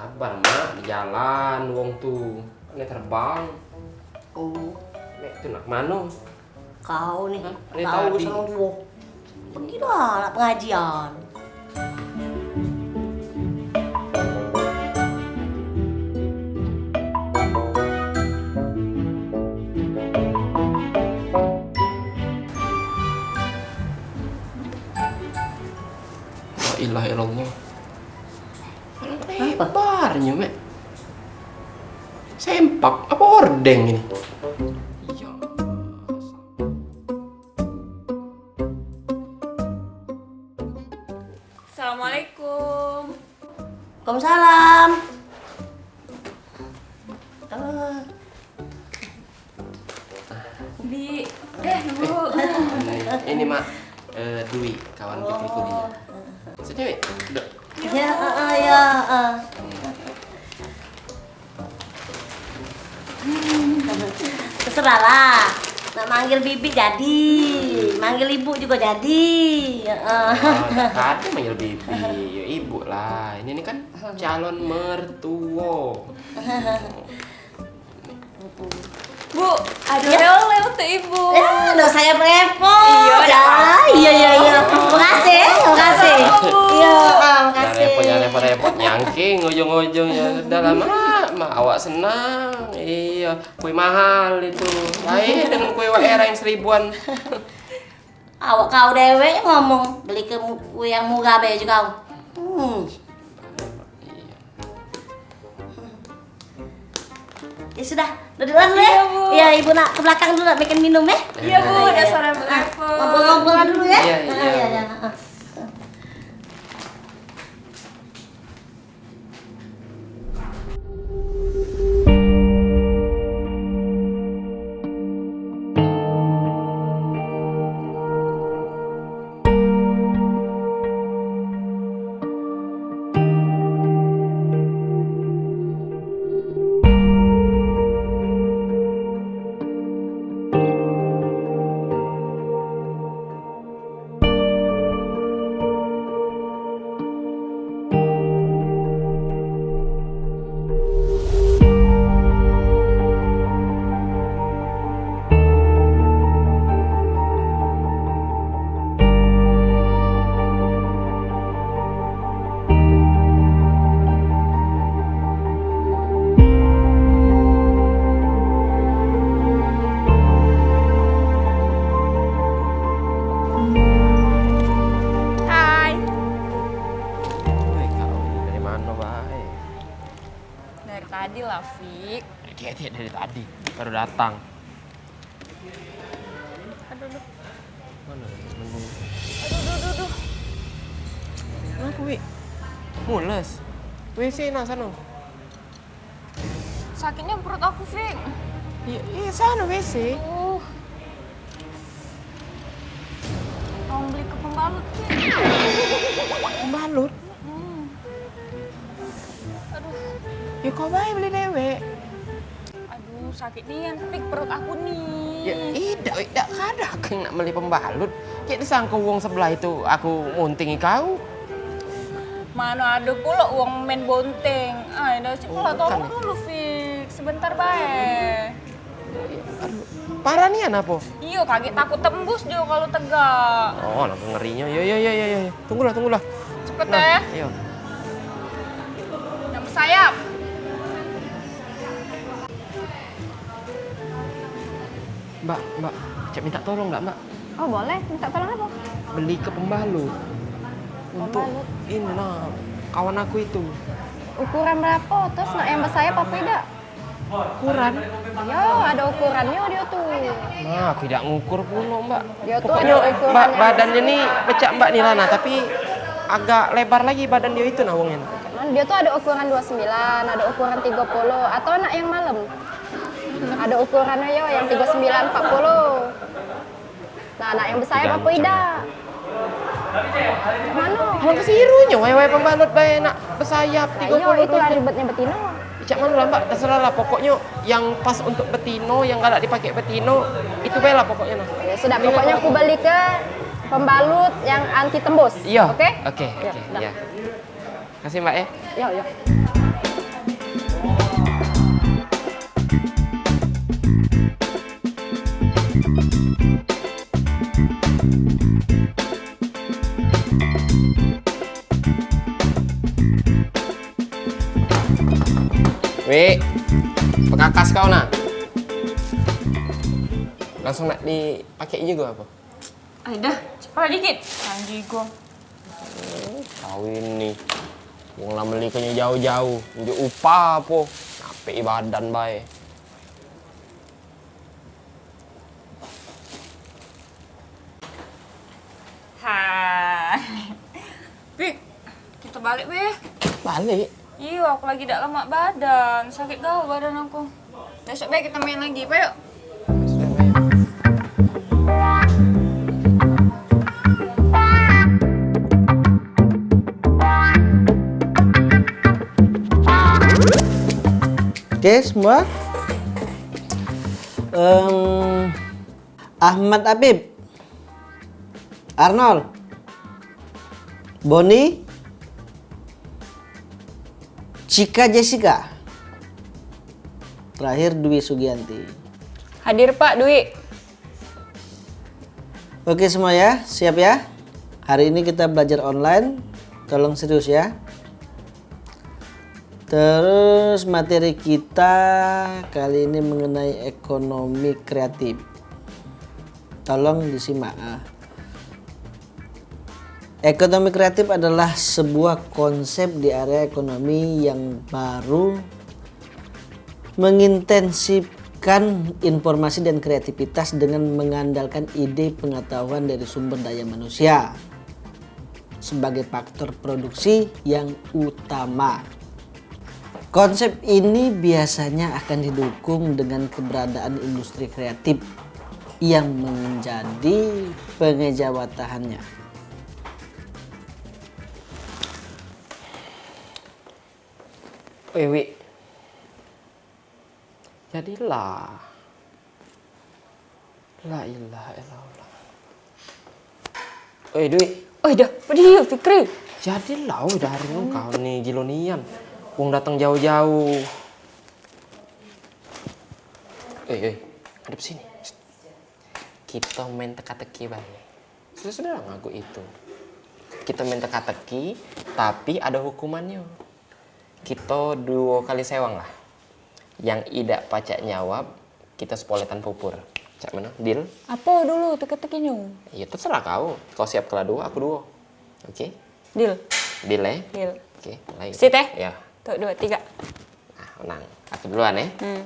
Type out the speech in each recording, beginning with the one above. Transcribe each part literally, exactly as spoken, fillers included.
Sabar, Mak, di jalan wong tu. Kan dia terbang. Oh. Mek tu nak mano? Kau ni, hah? Ni tau tadi. Sama gua. Pergilah nak pengajian. La ilaha illallah. Lebar nyo, Mek. Sempak apa ordeng ini? Ya. Assalamualaikum. Waalaikumsalam. Eh. Di, eh, Bu. Ini, ini, Mak, eh, Dwi, kawan kita kuliah. Sini, Wi, duduk. Ya, heeh, ya, heeh. Terserah lah. Nak manggil bibi jadi, manggil ibu juga jadi. Heeh. Oh, dak kado manggil bibi, ya ibu lah. Ini, ini kan calon mertuo. Bu, ada oleh-oleh untuk ibu. Ya, ndak usah repot. Iya, dah. Iya, iya, iya. Makasih, makasih. Sama-sama, Bu. Iya, ah, makasih. Jangan repot, jangan repot-repot. Nyangking ujung-ujungnya. Dah lama, mak awak senang. Iya, kue mahal itu. Lain dengan kue wak era yang seribuan. Awak kau dewek yang ngomong, beli ke mu-, kue yang murah be juga kau. Hmm. Iya. Ya sudah, duduk dulu ya. Iya, Bu. Ya, ibu nak ke belakang dulu nak bikin minum ya. Iya, Bu, udah sore repot. Ngobrol-ngobrol dulu ya. Iya, iya. Iya, iya. Hai. Woi, kau ni dari mano bae? Dari tadi lah, Fik. Dia, dia dari tadi, baru datang. Aduh, aduh. Mana? Aduh, aduh, aduh, aduh. Kenapa, Wi? Mules? W C nah, sana. Sakitnya perut aku, Fik. Iya, iya, sana W C. Aduh. Tolong beli ke pembalut, Fik. Pembalut? Hmm. Aduh. Ya, kau bae beli dewek. Aduh, sakit nian, Fik, perut aku ni. Ya, idak, idak, kada aku nak beli pembalut. Cek disangka wong sebelah itu aku muntingi kau. Mano ado pulo wong main bonteng. Ai, dah, cek pulo tolong dulu, Fik. Sebentar bae. Aduh, parah nian apo? Iyo, kagek takut tembus dio kalu tegak. Oh, alangkah ngerinyo. Yo, yo, yo, yo, yo. Tunggulah, tunggulah. Cepet, eh. Iyo. Yang bersayap. Mbak, Mbak, cek minta tolong nggak, Mbak? Oh, boleh. Minta tolong apa? Beli ke pembalut. Untuk ini nah, kawan aku itu. Ukuran berapa? Terus nak yang bersayap apa idak? Ukuran? Yo, ada ukurannya dia tu. Nah, aku tidak ngukur pulo, Mbak. Dia tu pokoknya, ada ukuran Mbak, yang badannya ni pecak Mbak ni lah, nah, tapi agak lebar lagi badan dia itu nah, wongnya. Nah, dia tu ada ukuran dua sembilan, ada ukuran tiga puluh, atau nak yang malam? Ada ukurannya yo, yang tiga sembilan, empat puluh. Nah, nak yang bersayap apa idak? Mano? Alangkah sirunyo, wai-wai pembalut bae nak bersayap. Nah, tiga puluh iyo, itulah ribetnya betino. Cak mano lah, Mbak? Terserah lah. Pokoknyo yang pas untuk betino, yang galak dipakai betino, itu bae lah pokoknyo nah. Ya sudah, pokoknyo aku beli ke pembalut yang anti tembus. Iyo. Oke? Oke, oke, iyo. Makasih, Mbak, ya. Iyo, iyo. Wik, pekakas kau nah. Langsung nak dipakai juga apa? Ai dah, cepat dikit. Janji gua. Kau ini. Wong lah meli ke jauh-jauh, njuk upah apa? Nape badan bae. Hai. Pik, kita balik weh. Balik? Iyo, aku lagi dak lemak badan. Sakit gau badan aku. Besok bae kita main lagi, payo. Oke, semua. Em, Ahmad Habib, Arnold, Boni, Cika Jessica, terakhir Dwi Sugianti. Hadir, Pak Dwi. Oke semua ya, siap ya? Hari ini kita belajar online, tolong serius ya. Terus materi kita kali ini mengenai ekonomi kreatif. Tolong disimak. Ah. Ekonomi kreatif adalah sebuah konsep di area ekonomi yang baru mengintensifkan informasi dan kreativitas dengan mengandalkan ide pengetahuan dari sumber daya manusia sebagai faktor produksi yang utama. Konsep ini biasanya akan didukung dengan keberadaan industri kreatif yang menjadi pengejawatahannya. Oi, Wik. Jadilah. La ilaha illallah. Oi, Dwi. Oi, dah. Apa dia, Fikri? Jadilah, oi, dari kau ni gilo nian. Wong datang jauh-jauh. Eh, eh, hadap sini. Kita main teka-teki bae. Sudah-sudah lah ngaku itu. Kita main teka-teki, tapi ada hukumannya. Kita dua kali sewang lah. Yang idak pacak nyawab, kita sepoletan pupur. Cak mana? Deal? Apa dulu teka-tekinyo? Ya terserah kau. Kau siap kelah dua, aku dua. Oke? Deal. Deal, eh? Deal. Oke, mulai. Sit, eh? Ya. Tok, dua, tiga. Nah, menang. Aku duluan, eh? Hmm.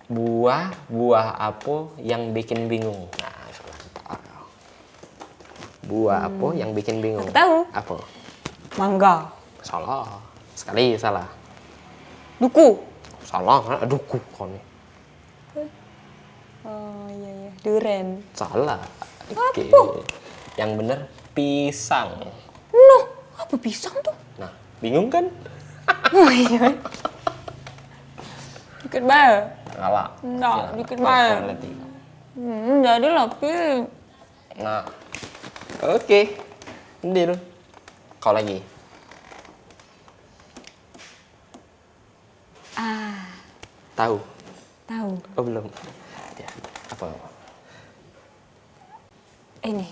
Buah, buah apa yang bikin bingung? Nah, salah. Buah apa yang bikin bingung? Aku tahu. Apa? Mangga. Salah. Sekali salah. Duku. Salah, mana duku kau ni? Oh, iya, iya. Duren. Salah. Oke. Apa? Yang bener, pisang. Noh, apa pisang tuh? Nah, bingung kan? Oh, iya. Dikit bae. Salah. Enggak, dikit bae. Salah berarti. Hmm, jadi lah, Pi. Nah. Oke. Deal. Kau lagi. Ah. Tahu? Tahu. Oh, belum. Ya, apa? Ini.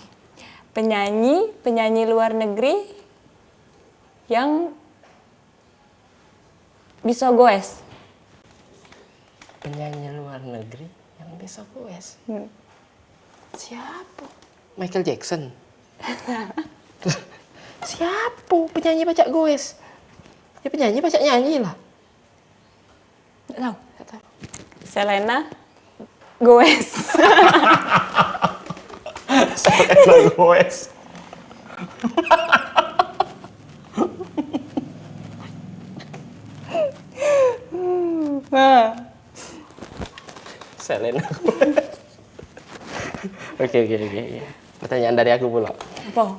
Penyanyi, penyanyi luar negeri yang bisa goes. Penyanyi luar negeri yang bisa goes? Hmm. Siapa? Michael Jackson. Siapa penyanyi pacak goes? Ya penyanyi pacak nyanyi lah. Tak tahu. Tak tahu. Selena Gomez. Selena Gomez. Nah. Selena Gomez. Oke, oke, oke, oke. Pertanyaan dari aku pula. Apa?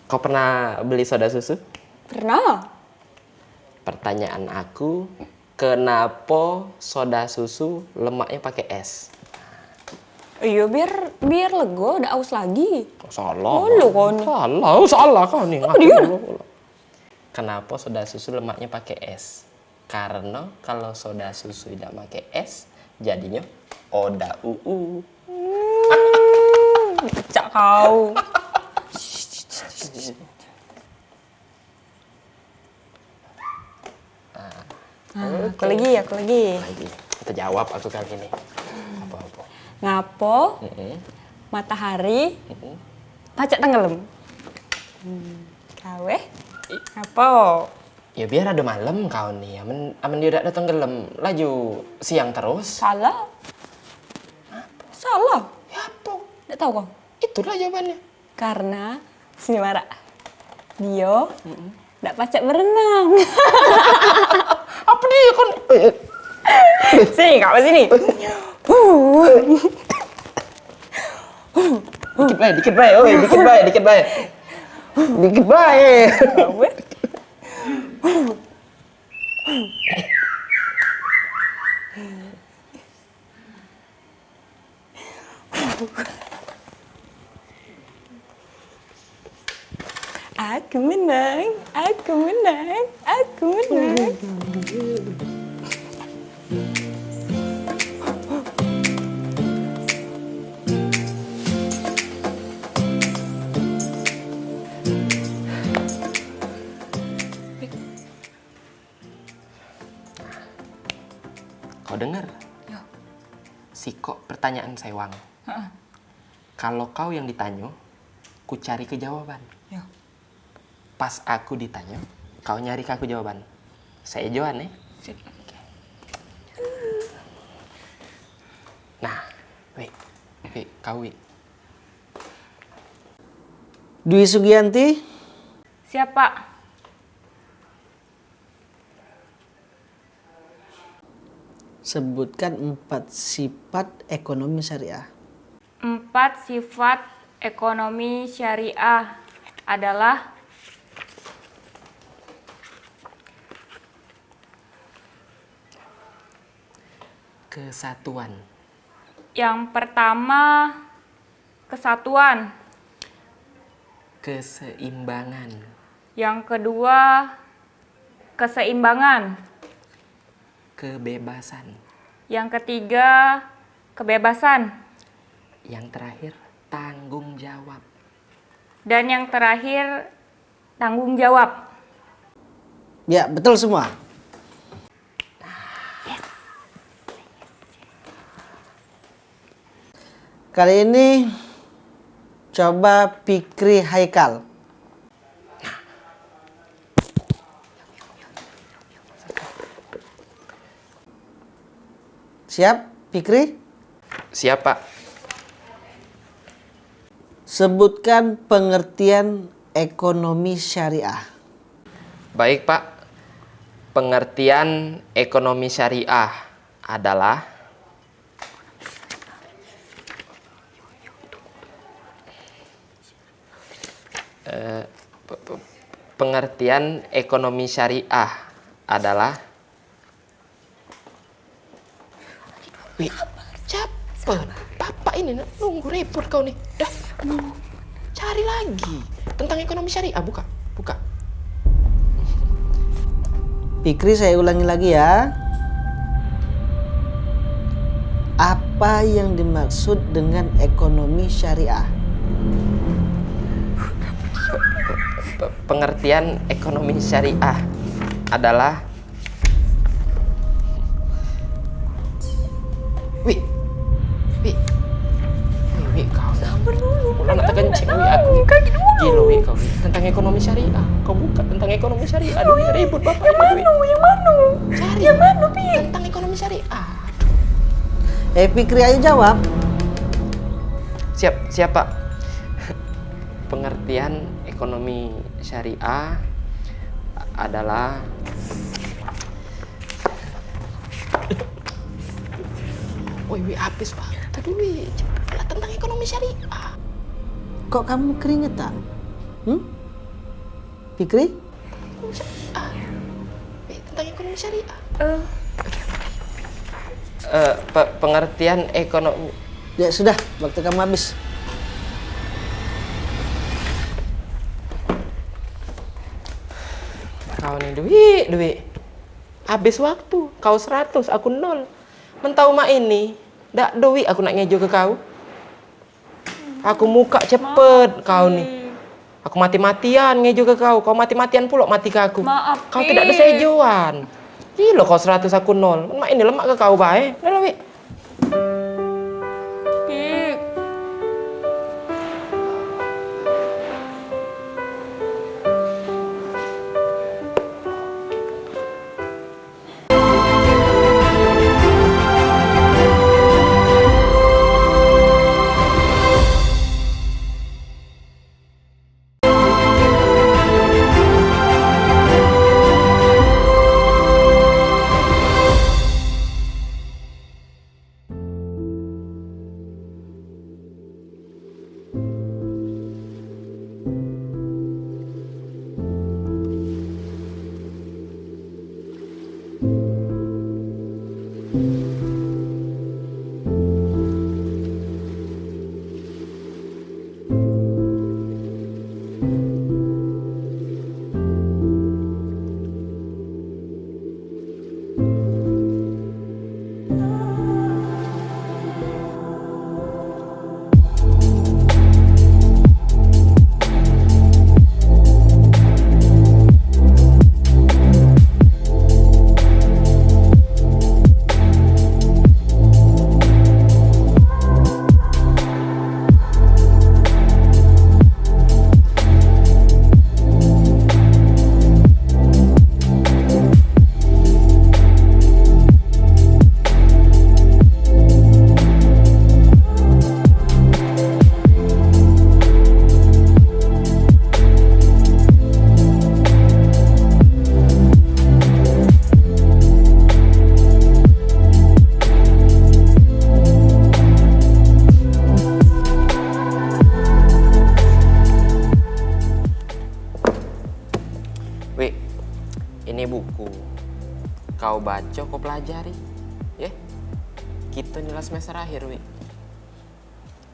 Kau pernah beli soda susu? Pernah. Pertanyaan aku, kenapa soda susu lemaknya pakai es? Iya, biar, biar lego, dak aus lagi. Salah. Oh, lu kau ni. Salah, oh, salah kau ni. Apa dia? Kenapa soda susu lemaknya pakai es? Karena kalau soda susu dak pakai es, jadinya oda uu. Hmm, cak kau. Ah, aku lagi, aku lagi. Lagi. Tejawab aku kali ini. Apa-apa. Ngapo matahari pacak tenggelam? Hmm, kau eh? Ngapo? Ya biar ada malam kau ni. Amen, amen dia dak ada tenggelam, laju siang terus. Salah. Salah. Ya apa? Dak tahu kau? Itulah jawabannya. Karena, sini Mara. Dio dak pacak berenang. Apa dia kon? Sini, kau sini. Dikit bae, dikit bae, oi, dikit bae, dikit bae. Dikit bae. Aku menang, aku menang, aku menang. Kau dengar? Yo. Sikok pertanyaan sewang. Heeh. Kalau kau yang ditanyo, ku cari ke jawaban. Yo. Pas aku ditanyo, kau nyari ke aku jawaban. Saya Johan, eh? Sip. Oke. Nah, Wik, Wik, kau Wik. Dwi Sugianti. Siap, Pak. Sebutkan empat sifat ekonomi syariah. Empat sifat ekonomi syariah adalah kesatuan. Yang pertama, kesatuan. Keseimbangan. Yang kedua, keseimbangan. Kebebasan. Yang ketiga, kebebasan. Yang terakhir, tanggung jawab. Dan yang terakhir, tanggung jawab. Ya, betul semua. Kali ini coba Fikri Haikal. Siap, Fikri? Siap, Pak. Sebutkan pengertian ekonomi syariah. Baik, Pak. Pengertian ekonomi syariah adalah, eh, pe-, pe-, pengertian ekonomi syariah adalah Wik, cepet. Bapak ini nak nunggu repot kau nih. Dah. Cari lagi. Tentang ekonomi syariah, buka. Buka. Fikri, saya ulangi lagi ya. Apa yang dimaksud dengan ekonomi syariah? Pe-, pengertian ekonomi syariah adalah Wik. Wik. Wik, Wik, kau. Sabar dulu. Kau nak terkencing, Wik, aku. Kaki dulu. Gila, Wik, kau, Wik. Tentang ekonomi syariah. Kau buka tentang ekonomi syariah. Aduh, Wik, ribut bapak ini, Wik. Yang mana? Yang mana? Cari. Yang mana, Pi? Tentang ekonomi syariah. Eh, Fikri, ayo jawab. Siap, siap, Pak. Pengertian ekonomi syariah adalah Woi, woi, habis, Pak. Tadi, woi, cepatlah tentang ekonomi syariah. Kok kamu keringetan? Hmm? Fikri? Ekonomi syariah. Woi, tentang ekonomi syariah. Eh, pe-, pengertian ekonomi. Ya sudah, waktu kamu habis. Kau ni duit, duit. Habis waktu. Kau seratus, aku nol. Men tau mak ini, dak duit aku nak ngejo ke kau. Aku muka cepet kau ni. Aku mati-matian ngejo ke kau. Kau mati-matian pulok mati ke aku. Maaf, kau tu dak ada sejoan. Gilo kau seratus aku nol. Mak ini lemak ke kau bae. Udah lah, Wik. Pik. Wik, ini buku. Kau baco, kau pelajari. Ye? Kito ni lah semester akhir, Wik.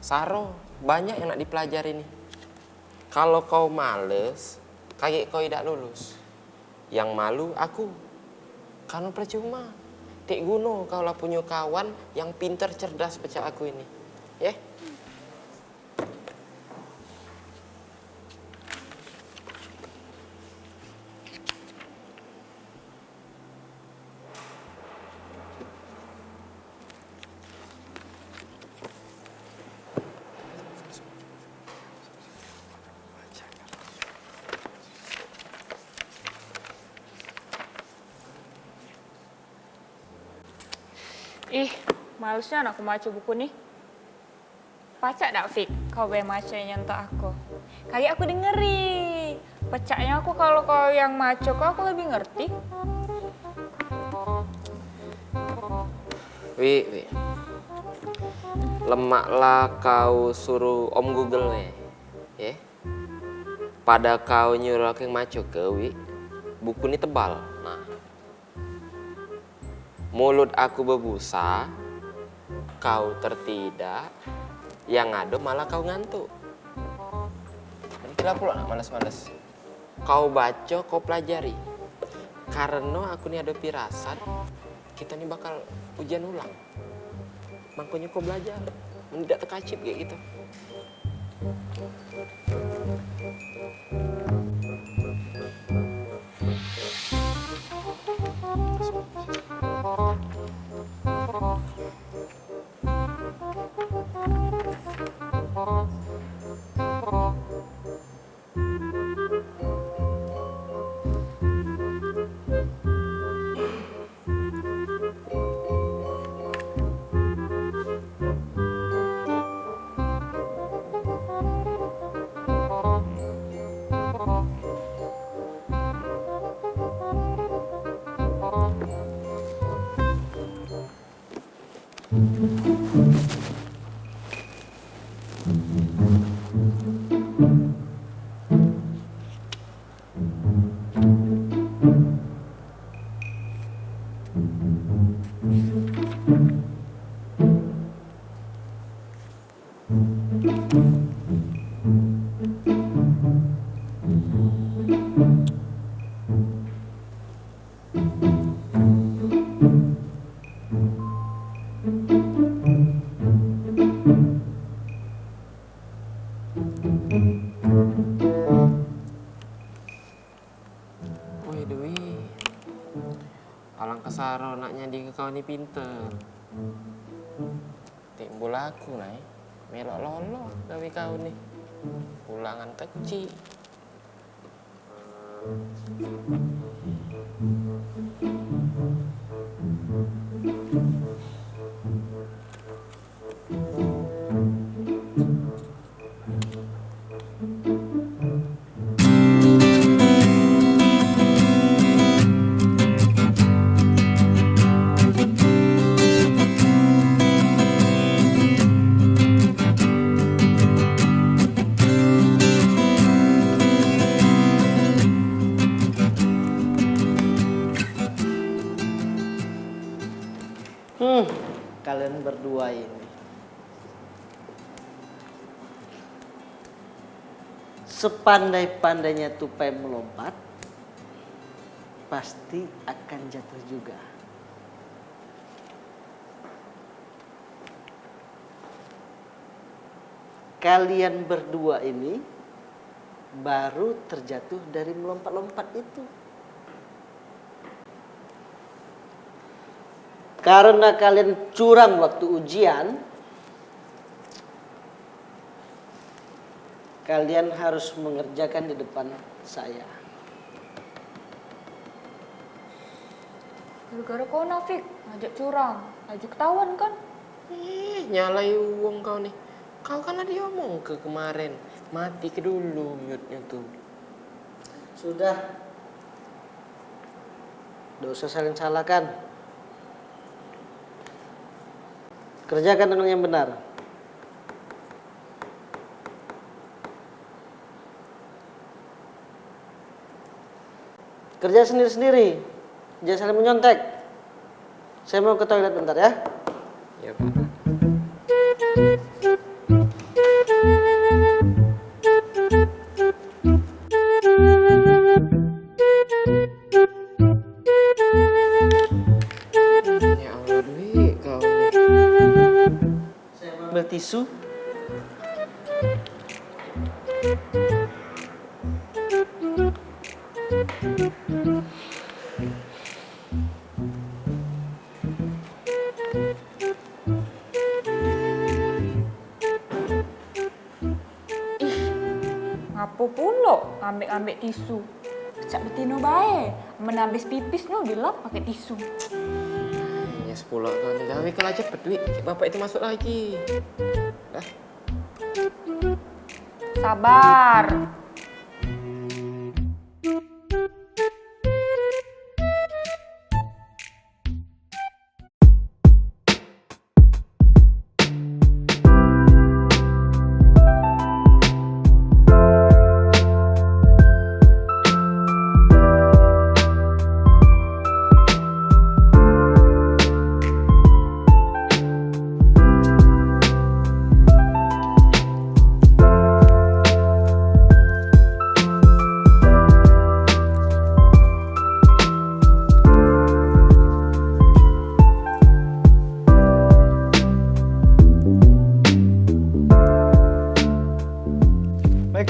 Saro, banyak yang nak dipelajari ni. Kalo kau males, kagek kau idak lulus. Yang malu aku. Karno percuma. Tek guno kau lah punyo kawan yang pinter, cerdas pecak aku ini. Ye? Ih, males nian aku maco buku ni. Pacak dak, Fik? Kau be maco yang nyentak aku. Kagek aku dengeri. Pecaknyo aku kalo kau yang maco, kau aku lebih ngerti. Wik, Wik. Lemaklah kau suruh Om Google ni. Ye? Pada kau nyuruh aku yang maco ke, Wik? Buku ni tebal. Nah. Mulut aku bebusa, kau tertidak, yang ado malah kau ngantuk. Jadi kira pulo nak males-males. Kau baco, kau pelajari. Kareno aku ni ado pirasat, kito ni bakal ujian ulang. Mangkonyo kau belajar. Men dak tekacip kayak gitu. Wih, Dwi. Alangkah saro nak nyadike kau ni pinter. Timbul aku nai, melok lolo gawe kau ni. Ulangan kecik. Hmm, kalian berdua ini. Sepandai-pandainya tupai melompat, pasti akan jatuh juga. Kalian berdua ini baru terjatuh dari melompat-lompat itu. Karena kalian curang waktu ujian, kalian harus mengerjakan di depan saya. Gara-gara kau, Nafik, ngajak curang, laju ketahuan kan? Ih, nyalai uwong kau ni. Kau kan la diomongke kemaren, matike dulu mute-nyo tu. Sudah. Dak usah saling salahkan. Kerjakan dengan yang benar. Kerja sendiri-sendiri. Jangan saling menyontek. Saya mau ke toilet bentar ya. Ya, Pak. Ya Allah, duit kau. Saya mau ambil tisu. Ih, ngapo pulo ngambek-ngambek tisu? Pecak betino bae, men abis pipis no dilap pake tisu. Nyes pulo kau ni, gawe ke lah cepet, Wi. Bapak itu masuk lagi. Dah. Sabar.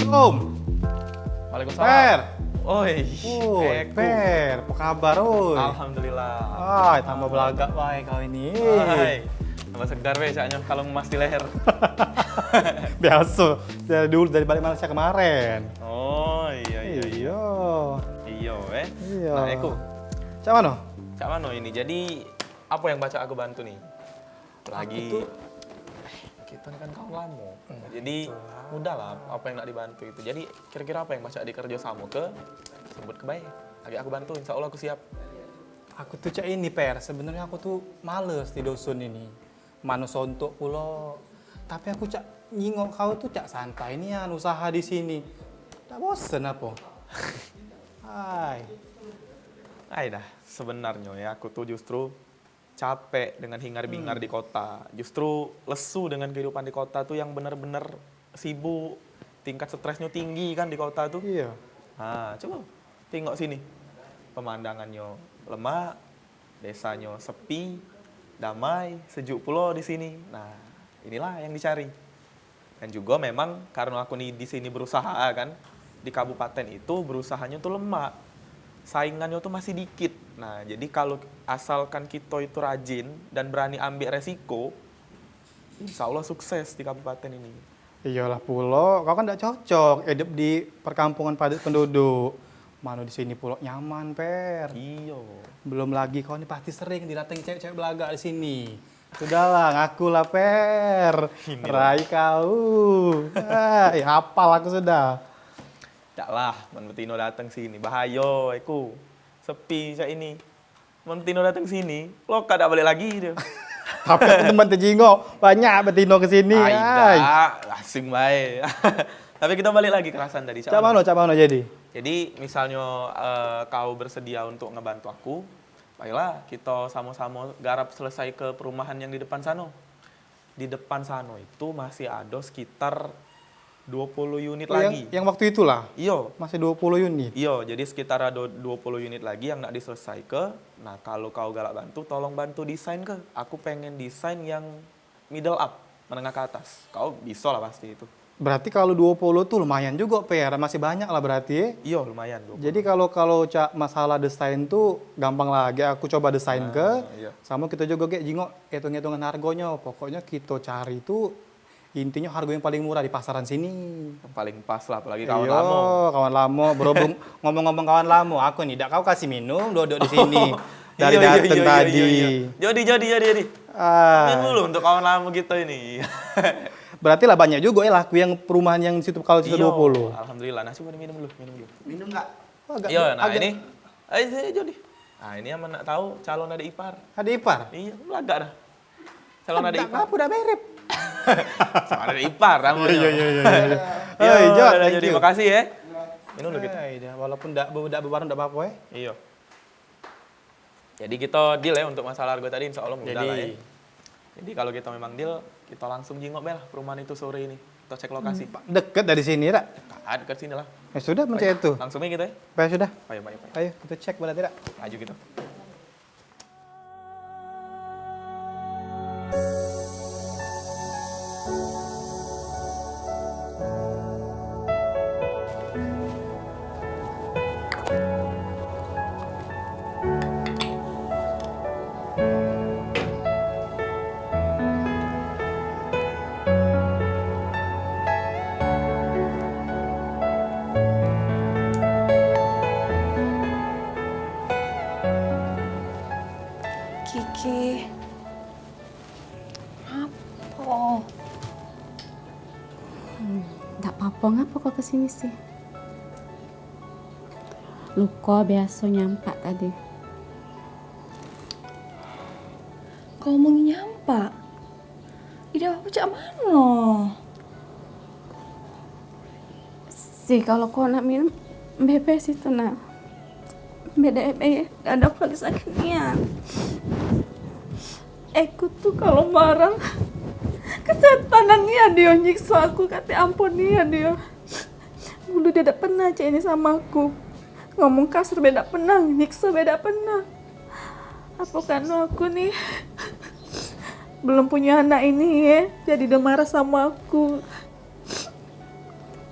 Assalamualaikum. Waalaikumsalam. Per. Oi. Oi, Eku. Per, apa kabar, oi? Alhamdulillah. Ai, tambah belagak bae kau ini. Ai, tambah segar be caknyo kalung emas di leher. Biaso, dari dulu, dari balik Malaysia kemaren. Oh, iyo, iyo, iyo. Iyo. Iyo, eh. Iyo. Nah, Eku. Cak mano? Cak mano ini? Jadi, apa yang pacak aku bantu ni? Lagi. Aku tuh, eh, kita ni kan kawan lamo. Nah, jadi, itulah. Mudah lah apa yang nak dibantu itu. Jadi, kira-kira apa yang pacak dikerjo samo ke, sebut ke bae. Agak aku bantu, insya Allah aku siap. Aku tuh cak ini, Per. Sebenarnya aku tuh males di dusun ini. Mano suntuk pulo. Tapi aku cak nyingok kau tuh cak santai nian usaha di sini. Dak bosen apo? Hai. Ai dah, sebenarnyo ya, aku tuh justru capek dengan hingar-bingar di kota. Justru lesu dengan kehidupan di kota tuh yang bener-bener sibuk, tingkat stresnyo tinggi kan di kota tuh. Iyo. Nah, coba tengok sini. Pemandangannyo lemak, desanyo sepi, damai, sejuk pulo di sini. Nah, inilah yang dicari. Dan juga memang karena aku ni di sini berusaha kan, di kabupaten itu berusahanyo tuh lemak. saingannyo tu masih dikit. Nah, jadi kalu asalkan kito itu rajin dan berani ambek resiko, insya Allah sukses di kabupaten ini. Iyolah pulo, kau kan dak cocok hidup di perkampungan padat penduduk. Mano di sini pulo nyaman, Per. Iyo. Belum lagi kau ni pasti sering didatangi cewek-cewek belagak di sini. Sudahlah, ngakulah, Per. Rai kau. Ai, hapal aku sudah. Dak lah, men betino dateng sini, bahayo, aku. Sepi cak ini. Men betino dateng sini, lokak dak balik lagi dio. Tapi aku temen tejingok, banyak betino ke sini. Ai, ai. Dak, asing bae. Tapi kita balik lagi ke Hasan tadi. Cak mano, cak mano jadi? Jadi, misalnyo, eh, kau bersedia untuk ngebantu aku, baiklah, kita samo-samo garap selesai ke perumahan yang di depan sano. Di depan sano itu masih ado sekitar dua puluh unit lagi. Oh, yang, yang waktu itulah? Iyo. Masih dua puluh unit? Iyo, jadi sekitar ado dua puluh unit lagi yang nak diselesaike. Nah, kalu kau galak bantu, tolong bantu desain ke. Aku pengen desain yang middle up, menengah ke atas. Kau biso lah pasti itu. Berarti kalu dua puluh tu lumayan jugo, Per. Masih banyak lah berarti, eh? Iyo, lumayan dua puluh. Jadi kalu, kalu cak masalah desain tu gampang lah. Gek aku coba desain ke. Nah, iyo. Samo kito jugo gek jingok hitung-hitungan hargonyo. Pokoknyo kito cari tu intinyo hargo yang paling murah di pasaran sini. Yang paling pas lah, apalagi kawan lamo. Iyo, kawan lamo. Berhubung ngomong-ngomong kawan lamo, aku ni dak kau kasih minum, duduk di sini. Dari dateng tadi. Iyo, iyo, iyo, iyo. Jadi, jadi, jadi, jadi. Ah. Minum dulu untuk kawan lamo kito ini. Berarti lah banyak jugo ya laku yang perumahan yang situ kalu situ dua puluh. Iyo, alhamdulillah. Nah, coba minum dulu, minum dulu. Minum nggak? Oh, agak, iyo, nah, agak ini. Ayo, sini, Jody. Nah, ini yang nak tahu calon adik ipar. Adik ipar? Iyo, belagak dah. Calon adik ipar. Aku dah mirip. Calon adik ipar namonyo. Iyo, iyo, iyo, iyo. Iyo, Jod, dah, thank Jody, you. Makasih ya. Minum dulu kito. Ai, dah, walaupun dak be-, dak bebareng dak apo-apo, eh. Iyo. Jadi kito deal ya untuk masalah hargo tadi, insya Allah mudah lah ya. Jadi. Jadi kalu kito memang deal, kito langsung jingok bae lah perumahan itu sore ini. Kito cek lokasi. Hmm, deket dari sini dak? Dekat, deket sini lah. Ya sudah, mencet itu. Langsung aja kito ya. Baik, sudah. Ayo, ayo, ayo. Ayo, kito cek berarti dak? Maju kito. Kiki. Apo? Hmm, dak apo-apo, ngapo kau ke sini sih? Luko biaso nyampak tadi. Kau omong nyampak? Ide aku cak mano? Si, kalu kau nak minum, bebas itu, nak. Beda, eh, dado aku lagi sakit nian. Aku tu kalu marah, kesetanan nian dio nyikso aku, kate ampun nian dio. Dulu dio dak pernah cak ini samo aku. Ngomong kasar be dak pernah, nyikso be dak pernah. Apo karno aku ni belum punyo anak ini ye, jadi dio marah samo aku.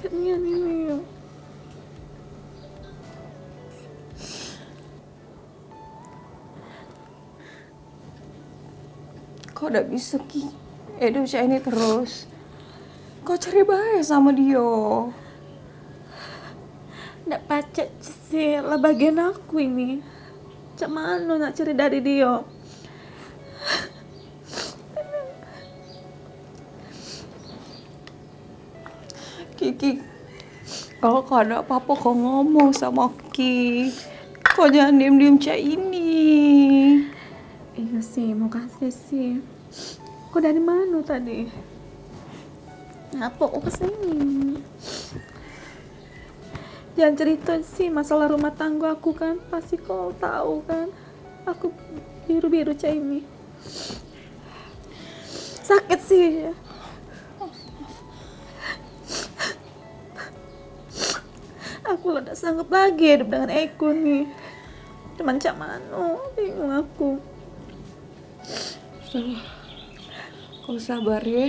Kan nian ini. Kau dak biso, Ki, idup cak ini terus. Kau cerai bae samo dio. Dak pacak, Ci, lah bagian aku ini. Cak mano nak cerai dari dio? Kiki, kalu kau ado apo-apo kau ngomong samo aku, Ki. Kau jangan diem-diem cak ini. Iyo, Si, makasih, Si. Kau dari mano tadi? Ngapo kau ke sini? Jangan cerito, Si, masalah rumah tanggo aku kan. Pasti kau tau kan. Aku biru-biru cak ini. Sakit, Si. Aku lah dak sanggup lagi hidup dengan Eko ni. Cuman cak mano, bingung aku. Sudahlah. Kau sabar ye.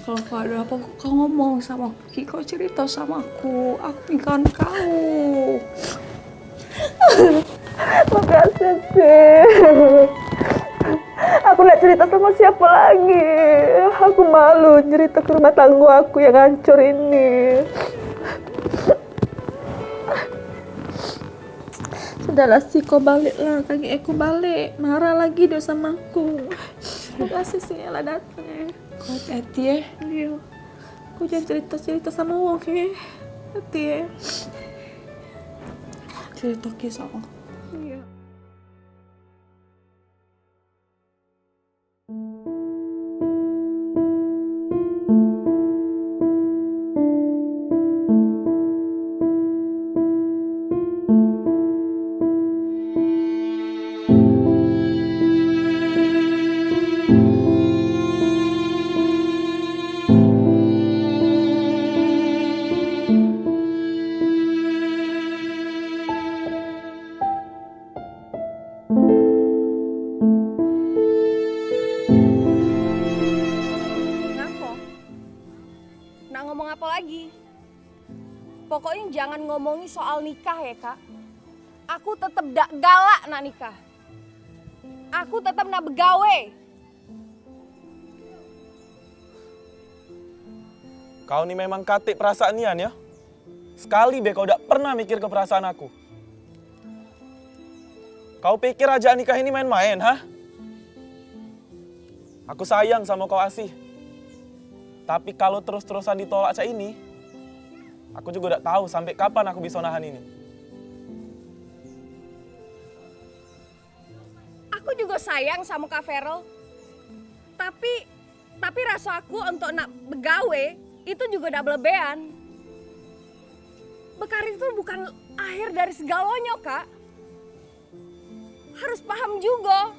Kalu kau ado apo, kau ngomong samo aku, Ki. Kau cerito samo aku. Aku ni kawan kau. Makasih, Cik. Aku nak cerita sama siapa lagi? Aku malu cerita ke rumah tangga aku yang hancur ini. Sudahlah, Si, kau balik lah. Kagek aku balik, marah lagi dia sama aku. Makasih, Si, lah datang, eh. Kau hati-hati, eh. Iya. Kau jangan cerita-cerita sama wong, eh. Hati, eh. Cerita ke sama. Iya. Ngapo? Nak ngomong apo lagi? Pokoknyo jangan ngomongi soal nikah ye, Kak. Aku tetep dak galak nak nikah. Aku tetep nak begawe. Kau ni memang katik perasaan nian, ya. Sekali be kau dak pernah mikir ke perasaan aku. Kau pikir ajak nikah ini main-main, ha? Aku sayang samo kau, Asih. Tapi kalo terus-terusan ditolak cak ini, aku jugo dak tau sampe kapan aku biso nahan ini. Aku jugo sayang samo Kak Feral. Tapi, tapi raso aku untuk nak begawe itu jugo dak belebean. Bekarir itu bukan akhir dari segalonyo, Kak. Harus paham jugo.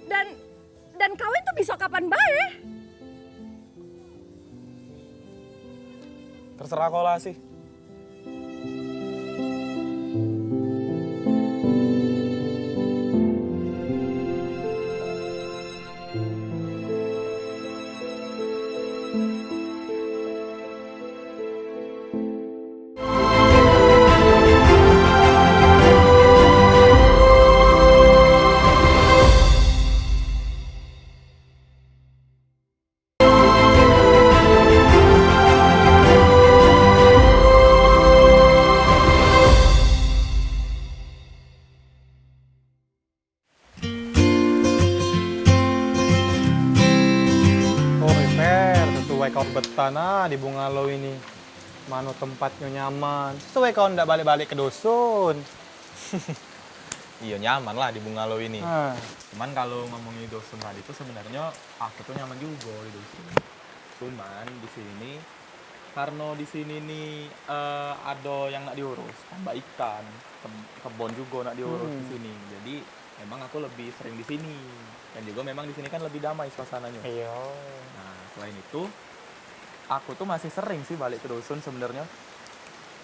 Dan, dan kawin tuh biso kapan bae. Terserah kau lah, Sih. Oi, Per, sesuai kau betah nah di bungalow ini. Mano tempatnyo nyaman, sesuai kau ndak balek-balek ke dusun. Iyo, nyaman lah di bungalow ini. Ah. Cuman kalo ngomongi dusun tadi tuh sebenarnyo aku tuh nyaman jugo di dusun. Cuman di sini, karno di sini ni, eh, ado yang nak diurus, tambak ikan, ke-, kebon jugo nak diurus di sini. Jadi memang aku lebih sering di sini. Dan jugo memang di sini kan lebih damai suasananyo. Iyo. Nah, selain itu, aku tuh masih sering sih balek ke dusun sebenarnyo.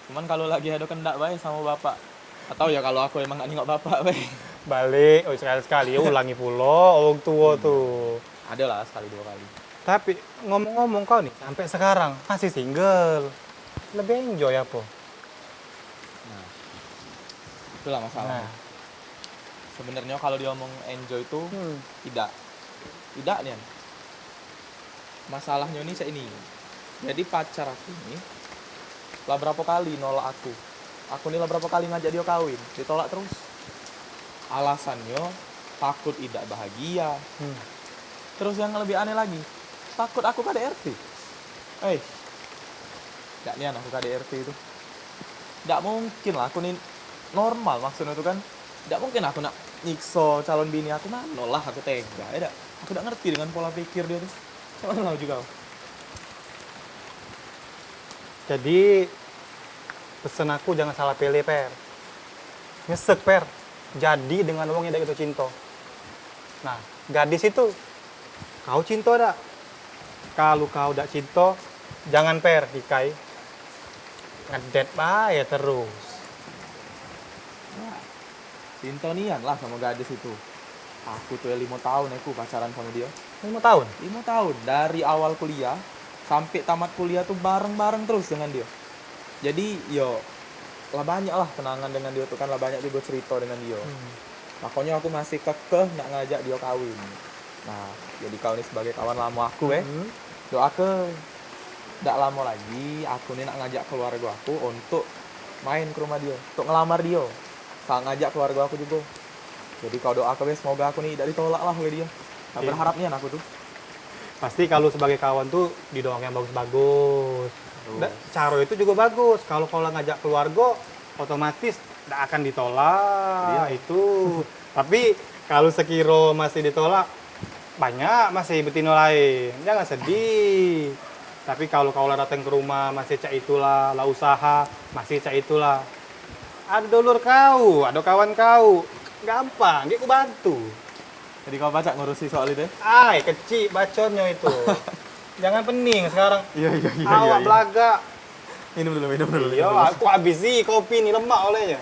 Cuman kalo lagi ado kendak bae samo bapak. Atau ya kalo aku emang nak nengok bapak bae. Balek, oi, sekali-sekali, ya, ulangi pulo wong tuo tuh. Ado lah sekali duo kali. Tapi ngomong-ngomong, kau nih sampe sekarang masih single. Lebih enjoy apo? Nah, itulah masalah. Nah. Sebenarnyo kalo diomong enjoy tuh idak. Idak nian. Masalahnyo ni cak ini. Jadi pacar aku ni lah berapo kali nolak aku. Aku ni lah berapo kali ngajak dio kawin, ditolak terus. Alasannyo takut idak bahagia. Terus yang lebih aneh lagi, takut aku K D R T. Eh, dak nian aku K D R T itu. Dak mungkin lah aku ni normal, maksudnyo tu kan. Dak mungkin aku nak nyikso calon bini aku, mano lah aku tega, ya dak? Aku dak ngerti dengan pola pikir dio tu. Cak mano lah uji kau? Jadi, pesen aku jangan salah pilih, Per. Nyesek, Per. Jadi dengan wong yang dak kito cinto. Nah, gadis itu, kau cinto dak? Kalu kau dak cinto, jangan, Per, hikai. Ngedet bae terus. Nah, cinto nian lah samo gadis itu. Aku tuh ya limo taun aku pacaran samo dio. Limo taun? Limo taun. Dari awal kuliah sampe tamat kuliah tuh bareng-bareng terus dengan dio. Jadi, yo, Lah banyak lah kenangan dengan dio tu kan, lah banyak jugo cerito dengan dio. Hmm. Makonyo aku masih kekeh nak ngajak dio kawin. Nah, jadi kau ni sebagai kawan lamo aku, eh. Hmm. Doake dak lamo lagi aku ni nak ngajak keluargo aku untuk main ke rumah dio, untuk ngelamar dio. Sa ngajak keluargo aku jugo. Jadi kau doake be, semoga aku ni dak ditolak lah oleh dio. Nah, iyo, berharap nian aku tu. Pasti kalu sebagai kawan tu didoakan yang bagus-bagus. Bagus. Da-, caro itu jugo bagus. Kalu kau la ngajak keluargo, otomatis dak akan ditolak. Iyo. Itu. Tapi kalu sekiro masih ditolak, banyak masih betino lain. Jangan sedih. Tapi kalu kau la datang ke rumah, masih cak itulah, la usaha, masih cak itulah. Ado dulur kau, ado kawan kau, gampang, dio ku bantu. Jadi kau pacak ngurusi soal itu? Ai, kecik baconyo itu. Jangan pening sekarang. Iyo, iyo, iyo, iyo, awak iyo. Belagak. Minum dulu, minum dulu, minum. Iyo, dulu. Aku habisi kopi ni, lemak olehnyo.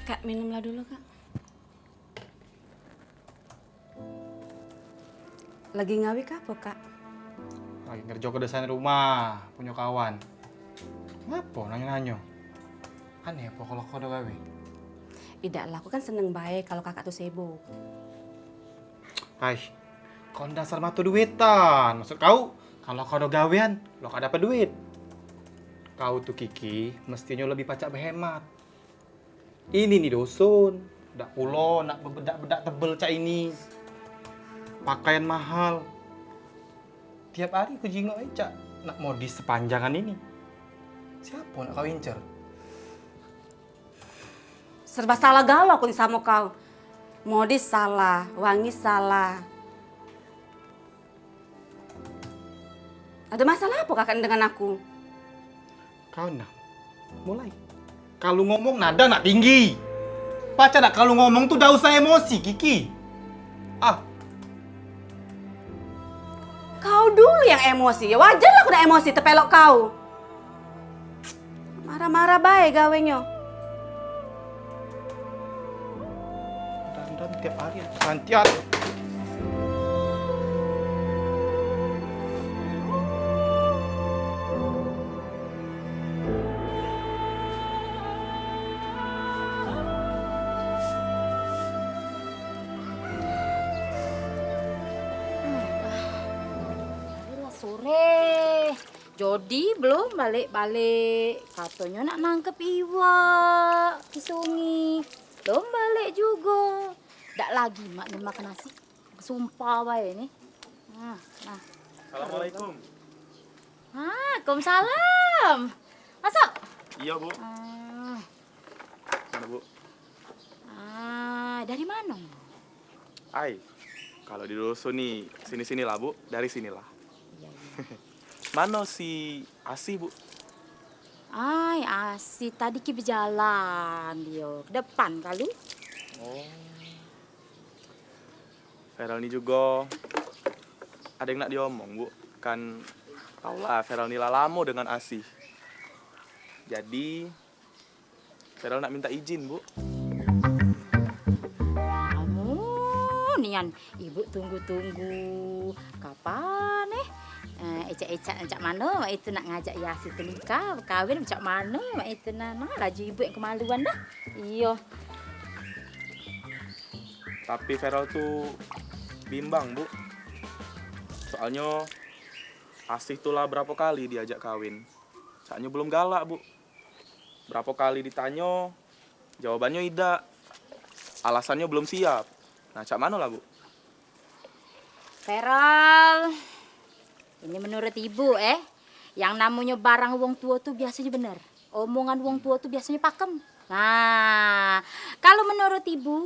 Kak, minumlah dulu, Kak. Lagi ngawi ke apo, Kak? Lagi ngerjoke desain rumah, punyo kawan. Ngapo nanyo-nanyo? Aneh apo kalu kau ado gawe? Idak lah, aku kan seneng bae kalu kakak tu sibuk. Ai, kau ni dasar mato duitan. Maksud kau, kalu kau ado gawean, lo kau dapet duit. Kau tu, Kiki, mestinyo lebih pacak behemat. Ini ni dusun, dak pulo nak bebedak-bedak tebel cak ini. Pakaian mahal. Tiap hari ku jingok e cak nak modis sepanjangan ini. Siapo nak kau incer? Serba salah galo aku ni samo kau. Modis salah, wangi salah. Ado masalah apo kakak ni dengan aku? Kau nah, mulai. Kalu ngomong nada nak tinggi. Pacak dak kalu ngomong tu dak usah emosi, Kiki? Ah. Kau dulu yang emosi. Ya wajar lah aku nak emosi tepelok kau. Marah-marah bae gawenyo. Dandan tiap hari santian. Sore. Jodi belum balek-balek. Katonyo nak nangkep iwak di sungi. Belum balek jugo. Dak lagi mak ni makan nasi. Sumpah bae ni. Nah, nah. Assalamualaikum. Waalaikumsalam. Masuk. Iyo, Bu. Ah. Mano, Bu? Ah, dari mano? Ai, kalu di dusun ni, sini-sinilah, Bu. Dari sinilah. Iyo, iyo. Mano si Asih, Bu? Ai, Asih tadi ki bejalan dio. Ke depan kalu. Oh. Feral ni jugo ado yang nak diomong, Bu. Kan tau lah, Feral ni lah lamo dengan Asih. Jadi, Feral nak minta izin, Bu. Amun nian, Ibu tunggu-tunggu. Kapan, eh? Eh, ecak-ecak cak mano mak itu nak ngajak Yasi tu nikah, bekawin cak mano mak itu nah. Nah, laju Ibu yang kemaluan dah. Iyo. Tapi Feral tu bimbang, Bu. Soalnyo Asih tu lah berapo kali diajak kawin. Caknyo belum galak, Bu. Berapo kali ditanyo, jawabannyo idak. Alasannyo belum siap. Nah, cak mano lah, Bu? Feral, ini menurut Ibu, eh, yang namonyo barang wong tuo tu biasonyo bener. Omongan wong tuo tu biasonyo pakem. Nah, kalu menurut Ibu,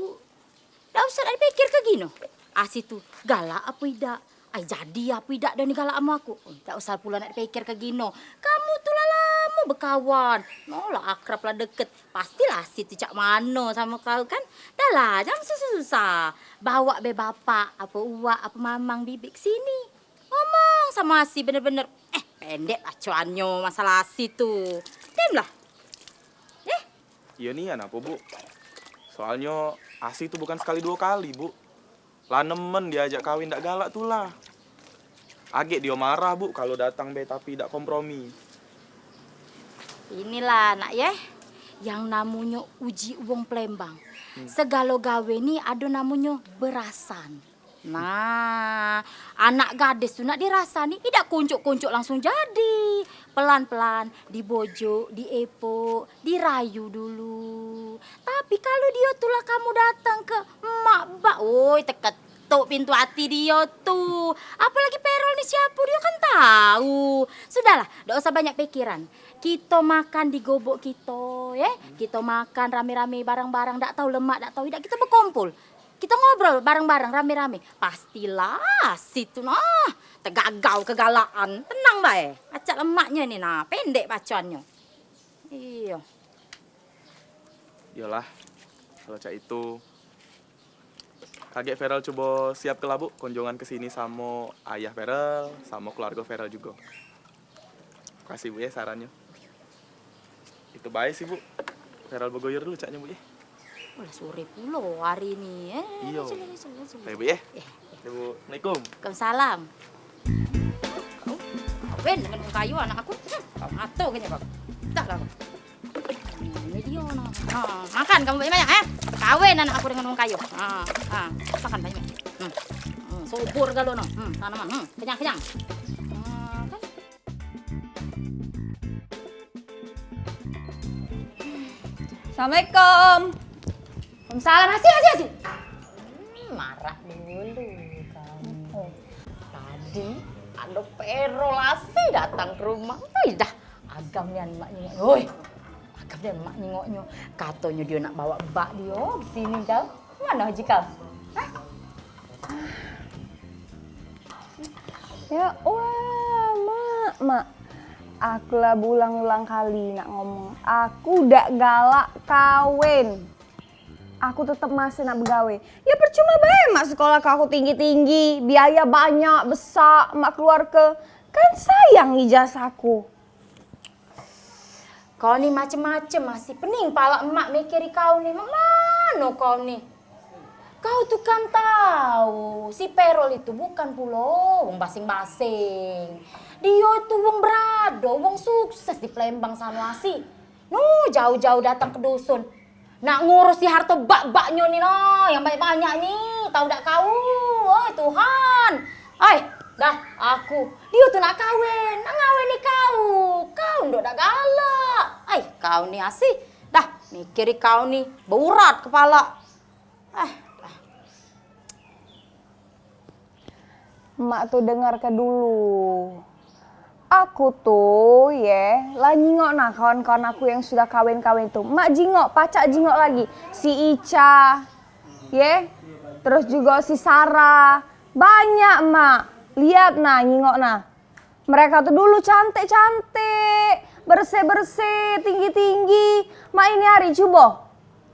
Dipikir ke gino, Asi tu galak apo idak? Ai, jadi apo idak dah ni galak amo aku? Oh, dak usah pulo nak dipikir ke gino. Kamu tu lah lamo bekawan. No lah akrab lah deket. Pastilah Asi tu cak mano samo kau kan? Dah lah, jangan susah-susah. Bawa be bapak, apo uwak, apo mamang bibik ke sini. Ngomong samo Asi bener-bener. Eh, pendek lah cuannyo masalah Asi tu. Dem lah. Eh, Iyo nian apo, Bu? Soalnyo Asi tu bukan sekali duo kali, Bu. Lah nemen diajak kawin dak galak tu lah. Agek dio marah, Bu, kalu datang be tapi dak kompromi. Inilah, Nak, ye. Yang namonyo uji wong Palembang. Segalo gawe ni ado namonyo berasan. Nah, anak gadis tu nak dirasani, idak kuncuk-kuncuk langsung jadi. Pelan-pelan, dibojuk, diepok, dirayu dulu. Tapi kalu dio tu lah kamu datang ke emak bak, woi, teketuk pintu ati dio tu. Apolagi Perol ni siapo, dio kan tau. Sudahlah, dak usah banyak pikiran. Kito makan di gobok kito, ye. Kito makan rame-rame, bareng-bareng, dak tau lemak, dak tau idak, kito bekumpul. Kito ngobrol bareng-bareng, rame-rame. Pastilah Asi tu nah tegagau kegalaan. Tenang bae. Acak lemaknyo ni nah, pendek bacoannyo. Iyo. Iyolah, kalu cak itu. Kagek Feral cubo siap ke lah, Bu, kunjungan ke sini samo ayah Feral, samo keluargo Feral jugo. Makasih, Bu, ye, sarannyo. Itu bae sih, Bu. Feral begoyor dulu caknyo, Bu, ye. Wah, sore pulo hari ni, eh. Iyo. Sini, sini, sini. Bae, Bu, ye. Eh, eh. Assalamualaikum. Waalaikumsalam. Kawin dengan wong kayo anak aku. Hmm, ngato kayaknya, Bang. Dah lah, Bang. Hmm, ini dia, nah. Ha, makan kamu banyak-banyak, eh. Kawin anak aku dengan wong kayo. Ha, ha. Makan banyak. Hmm. Hmm, subur galo, no. Hmm, tanaman. Hmm, kenyang, kenyang. Hmm, kan? Assalamualaikum. Waalaikumsalam. Asi, asi, asi. Hmm, marah dulu kamu. Tadi ado Perol Asi datang ke rumah. Oi, dah. Agam nian mak nyingok. Oi. Agam nian mak nyingoknyo. Katonyo dio nak bawa bak dio ke sini kau. Mano Haji kau? Hah? Ya Allah, Mak, Mak. Aku lah berulang-ulang kali nak ngomong. Aku dak galak kawin. Aku tetep masih nak begawe. Ya percuma bae Mak sekolah ke aku tinggi-tinggi, biaya banyak, besak, Mak keluarke. Kan sayang ijazahku. Kau ni macem-macem masih. Pening palak emak mikiri kau ni. Mak mano kau ni? Kau tu kan tau, si Perol itu bukan pulo wong basing-basing. Dio itu wong berado, wong sukses di Palembang sano Asi. Nu, jauh-jauh datang ke dusun. Nak ngurusi harto bak-baknyo ni nah, yang banyak-banyak ni. Tau dak kau? Oi, Tuhan. Ai, dah, aku. Dio tu nak kawin, nak ngawini kau. Kau ndok dak galak. Ai, kau ni Asi. Dah, mikiri kau ni, beurat kepala. Ah, dah. Mak tu dengarke dulu. Aku tu, ye, lah nyingok nah kawan-kawan aku yang sudah kawin-kawin tu. Mak jingok, pacak jingok lagi. Si Ica, ye, terus jugo si Sarah. Banyak, Mak. Lihat nah, nyingok nah. Mereka tu dulu cantik-cantik, bersih-bersih, tinggi-tinggi. Mak ini hari cubo.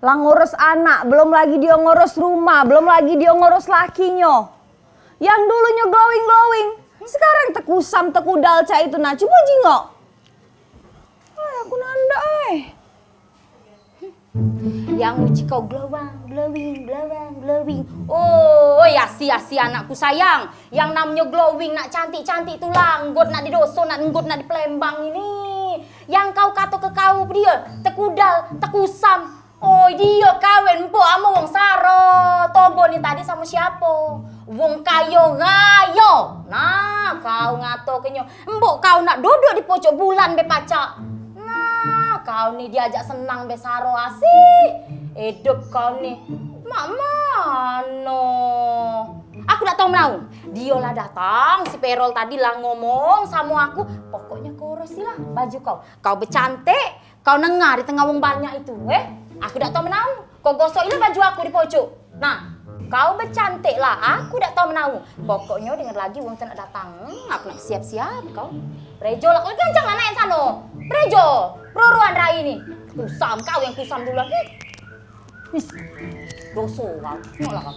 Lah ngurus anak, belum lagi dio ngurus rumah, belum lagi dio ngurus lakinyo. Yang dulunyo glowing-glowing, sekarang tekusam, tekudal cak itu nah. Cubo jingok. Ai, aku nandak, ai. Yang uji kau glowang, glowing, glowang, glowing. Oi, Asi, Asi anakku sayang. Yang namonyo glowing nak cantik-cantik tu lah, enggot nak di dusun, nak enggot nak di Palembang ini. Yang kau kato ke kau, dio tekudal, tekusam. Oi, dio kawin empuk amo wong Saro. Tobo ni tadi samo siapo? Wong kayo rayo. Nah, kau ngato ke nyo. Mbok kau nak duduk di pojok bulan be pacak. Nah, kau ni diajak senang be Saro Asi. Idup kau ni. Mak mano? Aku dak tau menau. Dio lah datang, si Perol tadi lah ngomong samo aku. Pokoknyo kau urusilah baju kau. Kau becantik, kau nengah di tengah wong banyak itu, eh? Aku dak tau menau. Kau gosok ilah baju aku di pojok. Nah. Kau becantik lah, aku dak tau menau. Pokoknyo denger lagi wong tu nak datang, hmm, aku nak siap-siap kau. Berejo lah, kau gancang lah naik sano. Berejo, beruruan rai ni. Kusam, kau yang kusam duluan. Hmm. Wis, doso kau, tengoklah kau.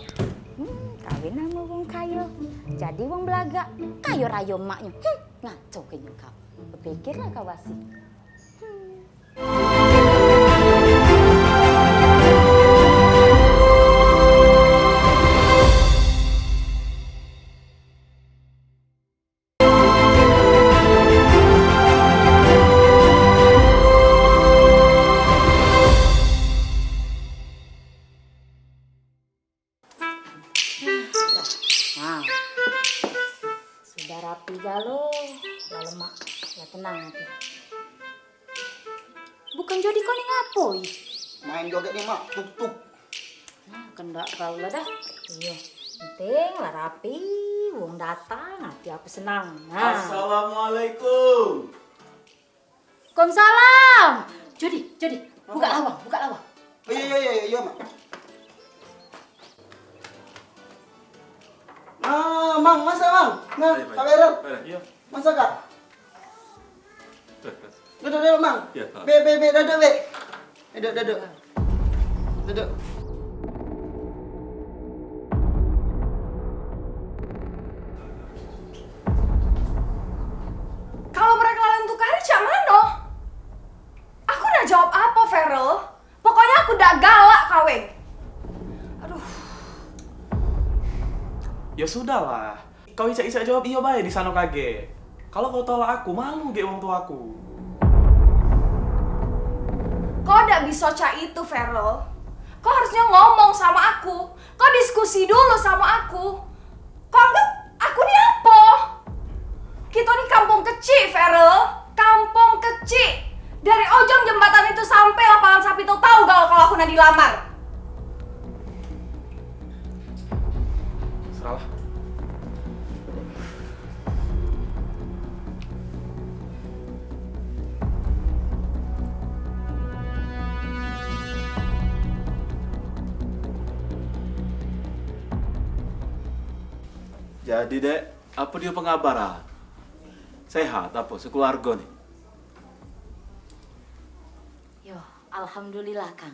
Hmm, kawin ama wong kayo, jadi wong belagak, kayo rayo emaknyo. Hmm, ngaco kenyo kau. Bepikirlah kau, Basi. Hmm. Nah, sudah rapi galo, la lemak, la tenang ati. Bukan Jodi kau ni ngapo, ih? Main joget ni, Mak. Tuk, tuk. Nah, kendak kau lah dah. Iyo, penting lah rapi, wong datang, ati aku senang. Nah. Assalamualaikum. Waalaikumsalam. Jodi, Jodi, buka lawang, buka lawang. Iyo, iyo, iyo, iyo, Mak. Nah, Mang, masak, Mang. Nah, Kak Feral. Iyo. Masak, Kak. Duduk dulu, Mang. Iyo, Kak. Bek, bek, bek, duduk, bek. Duduk, duduk. Duduk. Kalo mereka la nentu hari, cak mano? Aku nak jawab apo, Feral? Pokoknyo aku dak galak kawin. Aduh. Ya sudahlah. Kau icak-icak jawab iyo bae di sano kagek. Kalo kau tolak aku, malu gek wong tuaku. Kau dak biso cak itu, Feral. Kau harusnyo ngomong samo aku. Kau diskusi dulu samo aku. Kau anggap aku ni apo? Kito ni kampung kecik, Feral. Kampung kecik. Dari ujung jembatan itu sampe lapangan sapi tu tau galo kalo aku nak dilamar. Serahlah. Jadi, Dek, apo dio pengabaran? Sehat apo sekeluargo ni? Yo, alhamdulillah, Kang.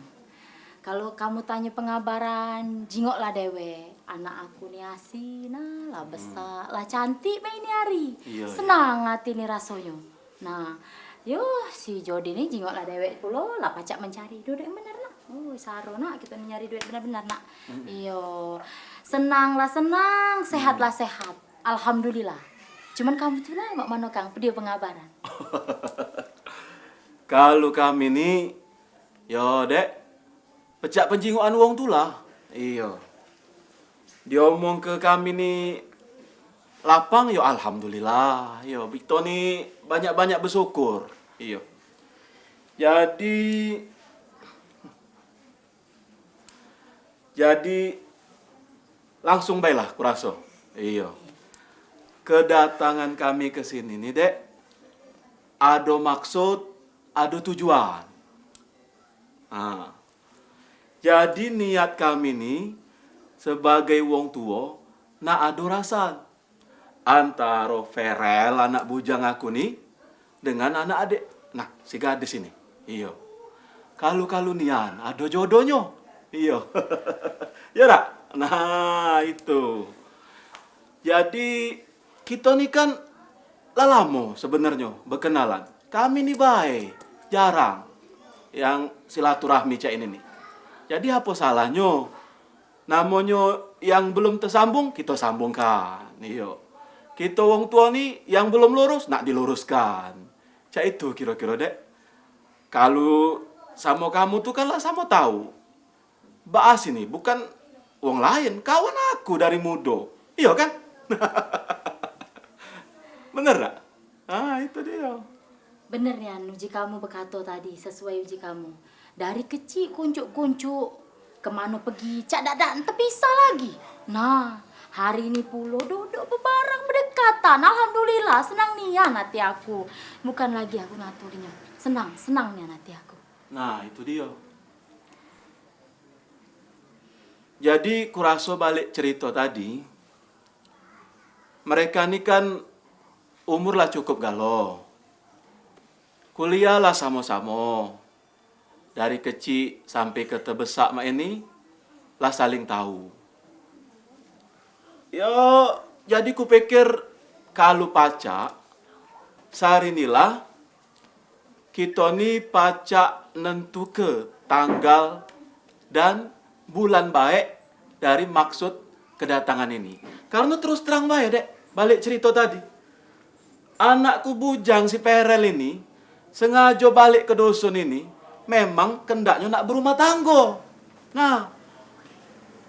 Kalo kamu tanyo pengabaran, jingoklah dewek. Anak aku ni asi, nah, lah besak, lah cantik be ini hari. Iyo, iyo. Senang ati ni rasonyo. Nah, yo, si Jodi ni jingoklah dewek pulo, lah pacak mencari duit yang bener, Nak. Oh, saro, Nak, kito ni nyari duit bener-bener, Nak. Mm-mm. Iyo. Senang lah senang, sehat lah sehat. Alhamdulillah. Cuman kamu tu lah, mak mano, Kang? Pedio pengabaran. Kalu kami ni, yo, Dek, pecak penjingokan wong tu lah. Iyo. Diomong ke kami ni lapang, yo alhamdulillah. Iyo, kito ni banyak-banyak besyukur. Iyo. Jadi, Jadi, langsung bae lah, kuraso. Iyo. Kedatangan kami ke sini ni, Dek, ado maksud, ado tujuan. Ha. Jadi, niat kami ni, sebagai wong tuo, nak ado rasan. Antaro Ferel, anak bujang aku ni, dengan anak adek. Nah, si gadis ini. Iyo. Kalu-kalu nian, ado jodohnyo. Iyo. Yo dak? Nah, itu. Jadi, kito ni kan la lamo sebenernyo bekenalan. Kami ni bae, jarang yang silaturahmi cak ini ni. Jadi, apo salahnyo? Namonyo yang belum tesambung, kito sambungkan. Iyo. Kito wong tuo ni yang belum lurus, nak diluruskan. Cak itu kiro-kiro, Dek. Kalu samo kamu tu kan la samo tau. Baas ini bukan wong laen, kawan aku dari mudo. Iyo kan? Bener dak? Ah, itu dio. Bener nian uji kamu bekato tadi, sesuai uji kamu. Dari kecik kuncuk-kuncuk, kemano pegi, cak dak dak tepisah lagi. Nah, hari ini pulo duduk bebarang bedekatan. Alhamdulillah, senang nian ati aku. Bukan lagi aku ngaturnyo. Senang, senang nian ati aku. Nah, itu dio. Jadi, kuraso balik cerito tadi, mereka ni kan umur lah cukup galo. Kuliah lah samo-samo. Dari kecik sampe ke tebesak mak ini, lah saling tau. Yo, jadi kupikir kalu pacak, sehari ni lah kito ni pacak nentuke tanggal dan bulan baek dari maksud kedatangan ini. Karno terus terang bae, Dek, balik cerito tadi. Anakku bujang si Perel ini sengajo balik ke dusun ini memang kendaknyo nak berumah tanggo. Nah,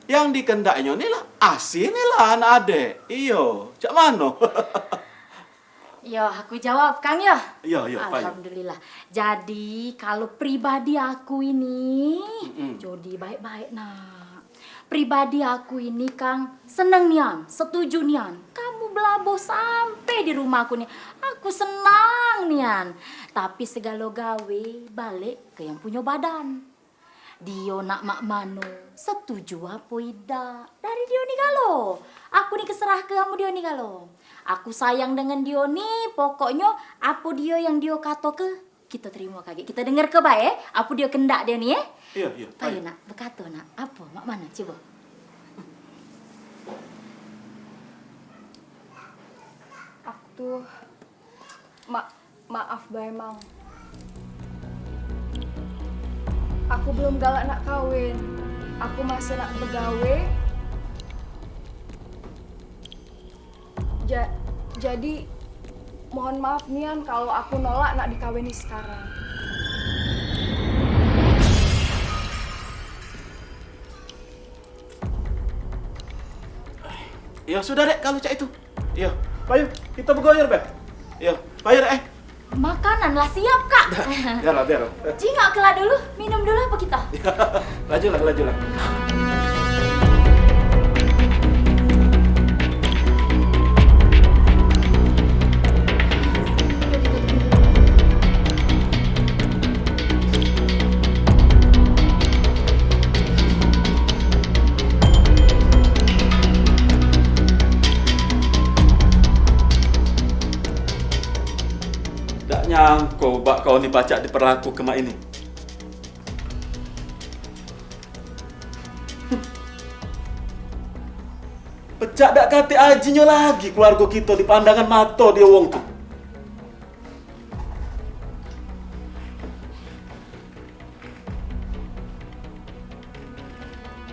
yang dikendaknyo ni lah asih ni lah anak adek. Iyo, cak mano? Yo, aku jawab, Kang, yo. Iyo, iyo, payo. Alhamdulillah. Jadi, kalu pribadi aku ini, Mm-mm. Jodi, baik-baik, Nak. Pribadi aku ini, Kang, seneng nian, setuju nian. Kamu belaboh sampe di rumah aku ni. Aku senang nian. Tapi segalo gawe balik ke yang punyo badan. Dio nak mak mano, setuju apo idak, dari dio ni galo. Aku ni keserah ke kamu dio ni galo. Aku sayang dengan dio ni, pokoknyo apo dio yang dio katoke, kito terimo kagek. Kito dengerke bae, apo dio kendak dio ni, eh. Iyo, iyo, Payo, payo. Nak, bekato, Nak. Apo, mak mano, cubo? Aku tuh, ma-, maaf bae, Mang. Aku belum galak nak kawin. Aku masih nak begawe. Ja-, jadi, mohon maaf nian kalau aku nolak nak dikawini sekarang. Ya sudah, Dek, kalau cak itu. Ya, payo, kita begoyor, Beb. Ya, payo, Dek, eh. Makanan lah siap, Kak. Biarlah, biarlah. Jingok kelah dulu, minum dulu apa kita? Lajulah, lajulah. Dak nyangko bak kau ni pacak diperlaku ke mak ini. Pecak dak katik ajinyo lagi keluargo kito di pandangan mato dio wong tu.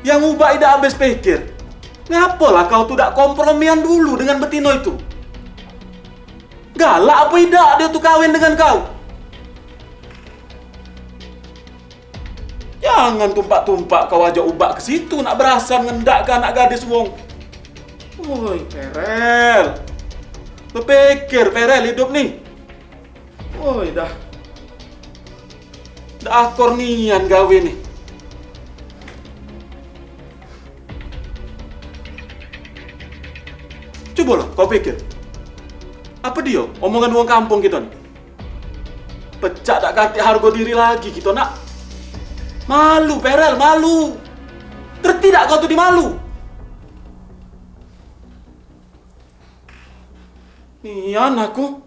Yang Ubak idak abis pikir, ngapolah kau tu dak kompromian dulu dengan betino itu? Galak apo idak dio tu kawin dengan kau? Jangan tumpak-tumpak kau ajak Ubak ke situ nak berasan ngendak ke anak gadis wong. Woi, Perel. Bepikir, Perel, hidup ni. Woi, dah. Dak akor nian gawe ni. Cubolah kau pikir. Apo dio omongan wong kampung kito ni? Pecak dak katik hargo diri lagi kito, nak. Malu, Perel, malu. Ngerti dak kau tu di malu? Nian aku.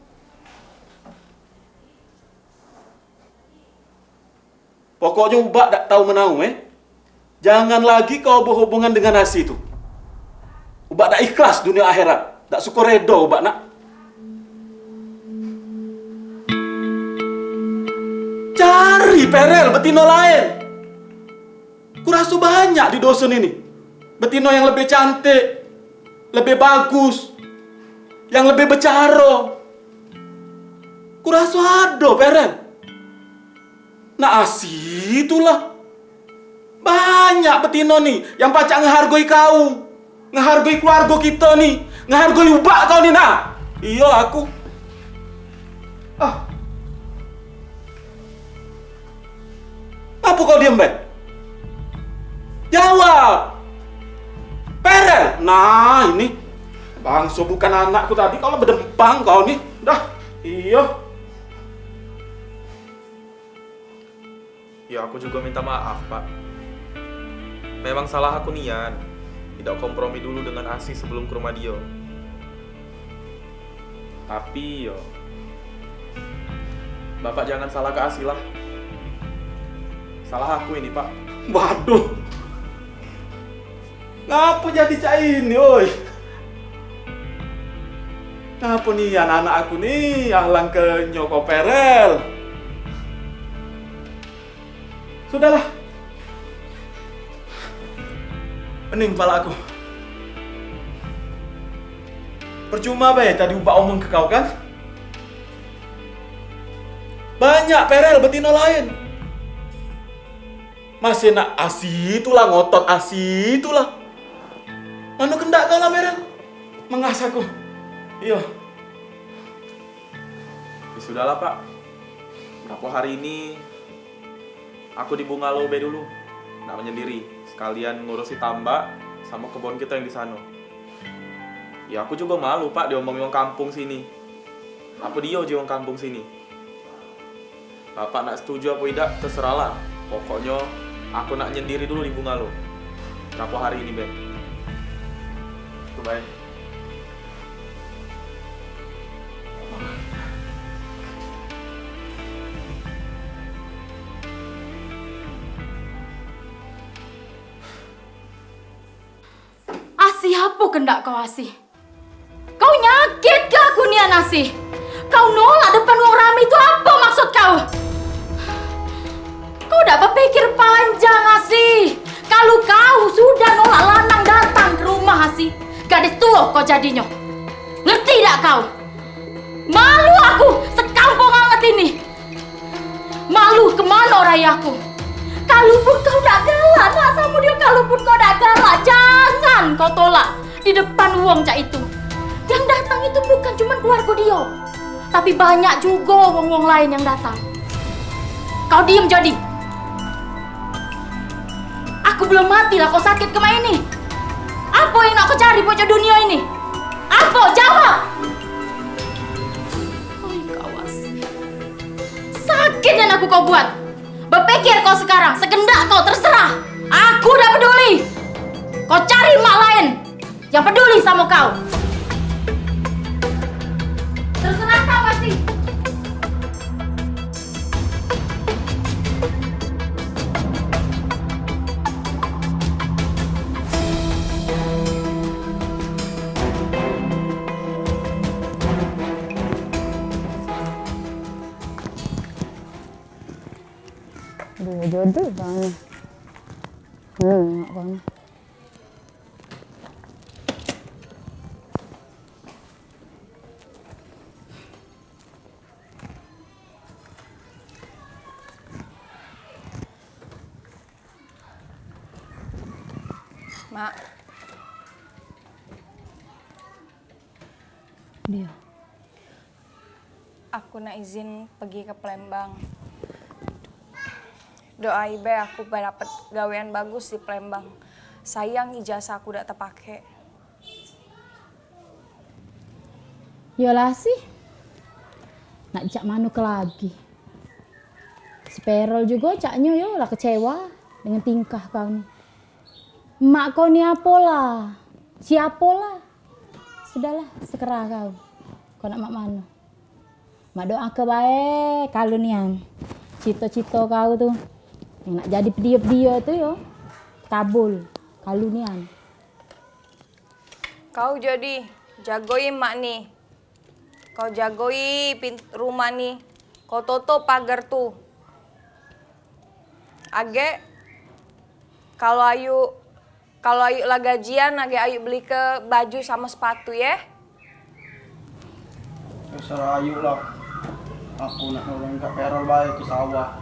Pokoknyo Ubak dak tau menau, eh. Jangan lagi kau behubungan dengan Asi tu. Ubak dak ikhlas dunia akhirat. Dak suko redo Ubak, nak. Cari, Perel, betino laen. Kuraso banyak di dusun ini betino yang lebih cantik, lebih bagus, yang lebih becaro. Kuraso ado, Perel. Nak Asi itulah. Banyak betino ni yang pacak ngehargoi kau, ngehargoi keluargo kito ni, ngehargoi Ubak kau ni, nah. Iyo, aku. Ah. Ngapo kau diem bae? Jawab. Perel. Nah, ini. Bangso bukan anakku tadi, kau lah bedempang kau ni. Dah. Iyo. Ya, aku juga minta maaf, Pak. Memang salah aku nian, tidak kompromi dulu dengan Asih sebelum ke rumah dio. Tapi yo, Bapak jangan salahke Asih lah. Salah aku ini, Pak. Waduh. Ngapo jadi cak ini, oi? Ngapo ni anak-anak aku ni, alang ke nyoko Perel? Sudahlah. Pening kepala aku. Percuma bae tadi Uba omong ke kau, kan? Banyak Perel betino laen. Masih nak Asih itulah, ngotot Asih itulah. Mano kendak kau lah, Perel? Mengas aku. Iyo. Ya sudahlah, Pak. Ngapo hari ini aku di bungalow be dulu. Nak menyendiri. Sekalian ngurusi tambak samo kebon kito yang di sano. Ya, aku jugo malu, Pak, diomongi wong kampung sini. Apo dio ji wong kampung sini? Bapak nak setuju apo idak, terserahlah. Pokoknyo, aku nak nyendiri dulu di bungalow. Ngapo hari ini be. Itu bae. Asih, apo kendak kau, Asih? Kau nyakit ke aku nian, Asih? Kau nolak depan wong rame itu apo maksud kau? Kau dak bepikir panjang, Asih. Kalu kau sudah nolak lanang datang ke rumah, Asih, gadis tuo kau jadinyo. Ngerti dak kau? Malu aku sekampung anget ini. Malu kemano rayaku? Kalupun kau dak galak nak samo dio, kalupun kau dak galak, jangan kau tolak di depan wong cak itu. Yang datang itu bukan cuman keluargo dio, tapi banyak jugo wong-wong laen yang datang. Kau diem, Jodi. Aku belum mati lah kau sakit kemai ini. Apo yang nak kau cari pojok dunia ini? Apo? Jawab! Oi, kau Asih. Sakit yang aku kau buat. Bepikir kau sekarang, sekendak kau, terserah. Aku dak peduli. Kau cari mak laen yang peduli samo kau. Terserah kau pasti. Duo jodoh bang. Hmm, bang. Mak. Dio. Aku nak izin pergi ke Palembang. Doai be aku dapet gawean bagus di Palembang. Sayang ijazah aku dak tepake. Yolah sih. Nak cak mano ke lagi. Si Perel jugo caknyo yo lah kecewa dengan tingkah kau ni. Emak kau ni apolah? Siapolah? Sudahlah, sekerah kau. Kau nak mak mano? Mak doake bae kalu nian. Cito-cito kau tu yang nak jadi pedio-pedio tu yo kabul kalu nian. Kau jadi jagoi mak ni. Kau jagoi pin-, rumah ni. Kau totop pagar tu. Agek, kalu Ayu, kalu Ayu lah gajian, agek Ayu belike baju samo sepatu, ye. Terserah Ayu lah. Aku nak nulung Kak Perol bae ke sawah.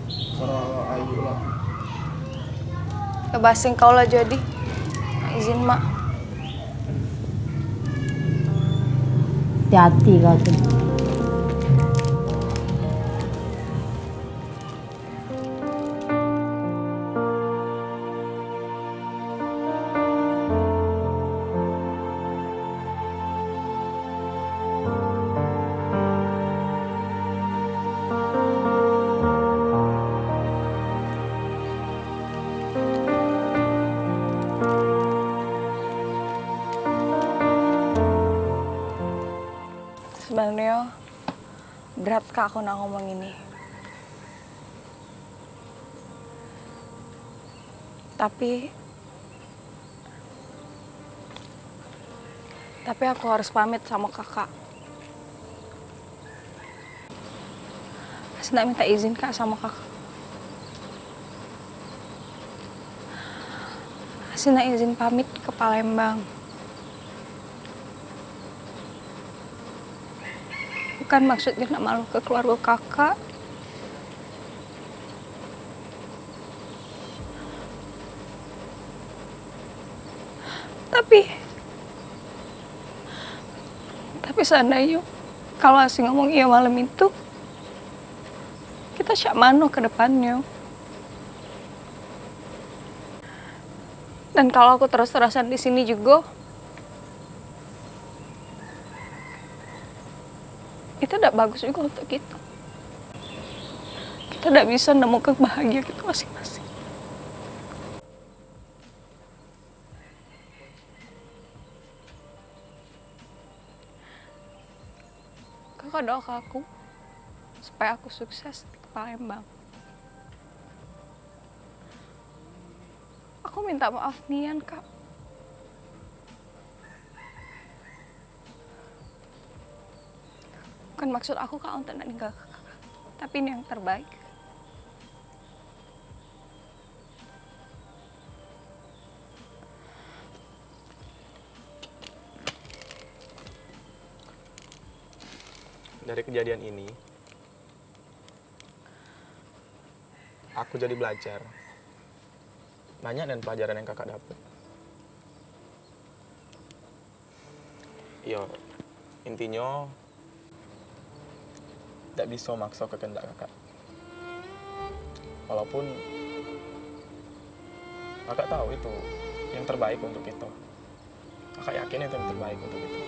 Terserah Ayu lah. Bebasin kau lah jadi. Izin, Mak. Hati-hati kau tu. Sebenarnyo berat, Kak, aku nak ngomong ini. Tapi, tapi aku harus pamit sama Kakak. Masih nak minta izin, Kak, sama Kakak. Masih nak izin pamit ke Palembang. Bukan maksudnya nak malu ke keluarga Kakak. Tapi, tapi seandainya kalau Asih ngomong iya malam itu, kita cak mano ke depannya? Dan kalau aku terus-terusan di sini juga, itu dak bagus juga untuk kita. Kita dak bisa nemukan bahagia kita masing-masing. Kakak doa ke aku supaya aku sukses di Palembang. Aku minta maaf nian, Kak. Bukan maksud aku, Kak, untuk nak ninggal Kakak. Tapi ini yang terbaik. Dari kejadian ini, aku jadi belajar. Banyak dan pelajaran yang kakak dapet. Yo, intinyo, dak biso makso kehendak kakak. Walaupun kakak tahu itu yang terbaik untuk kita. Kakak yakin itu yang terbaik untuk kita.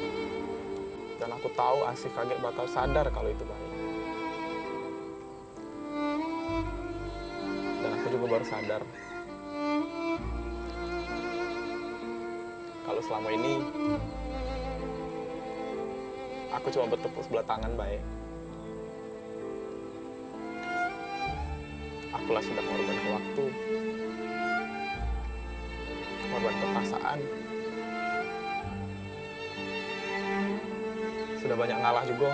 Dan aku tahu Asih kagek bakal sadar kalau itu baik. Dan aku juga baru sadar kalau selama ini aku cuma bertepuk sebelah tangan bae. Aku lah sudah ngorbanke waktu, ngorbanke perasaan, sudah banyak ngalah juga.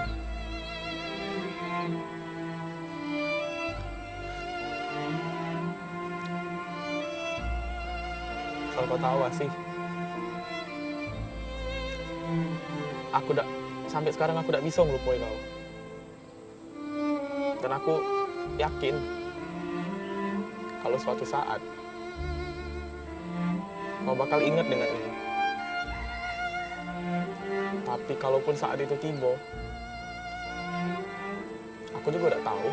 Asal kau tahu, Asih, aku dak, sampai sekarang aku dak bisa ngelupain kau. Dan aku yakin kalau suatu saat kau bakal ingat dengan ini. Tapi kalaupun saat itu tiba, aku juga dak tahu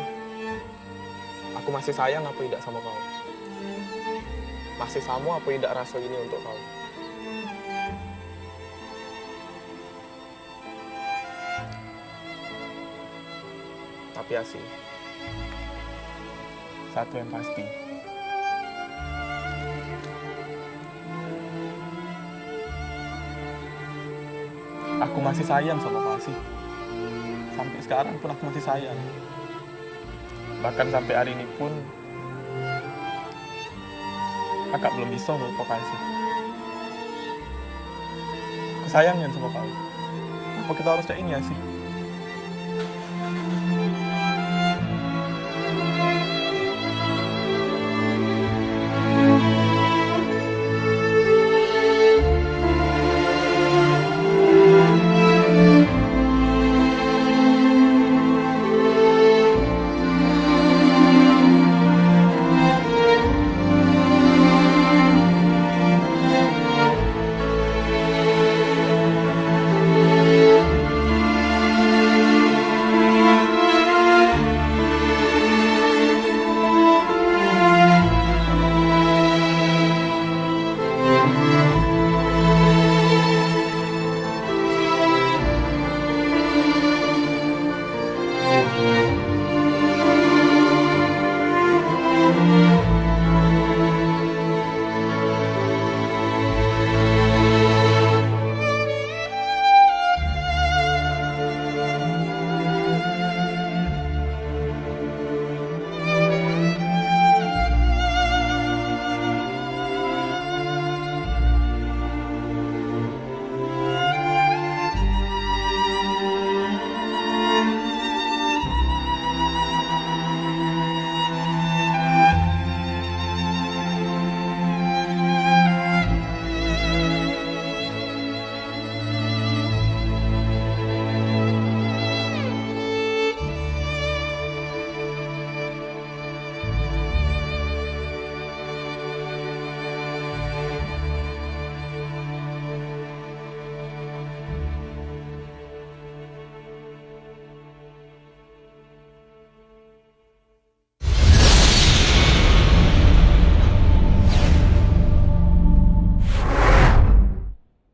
aku masih sayang apa idak sama kau. Masih sama apa idak rasa ini untuk kau. Tapi Asih, satu yang pasti, aku masih sayang sama kau, Asih. Sampai sekarang pun aku masih sayang. Bahkan sampai hari ini pun, kakak belum bisa ngelupakan Asih. Aku sayang nian sama kau. Apa kita harus cak ini, Asih?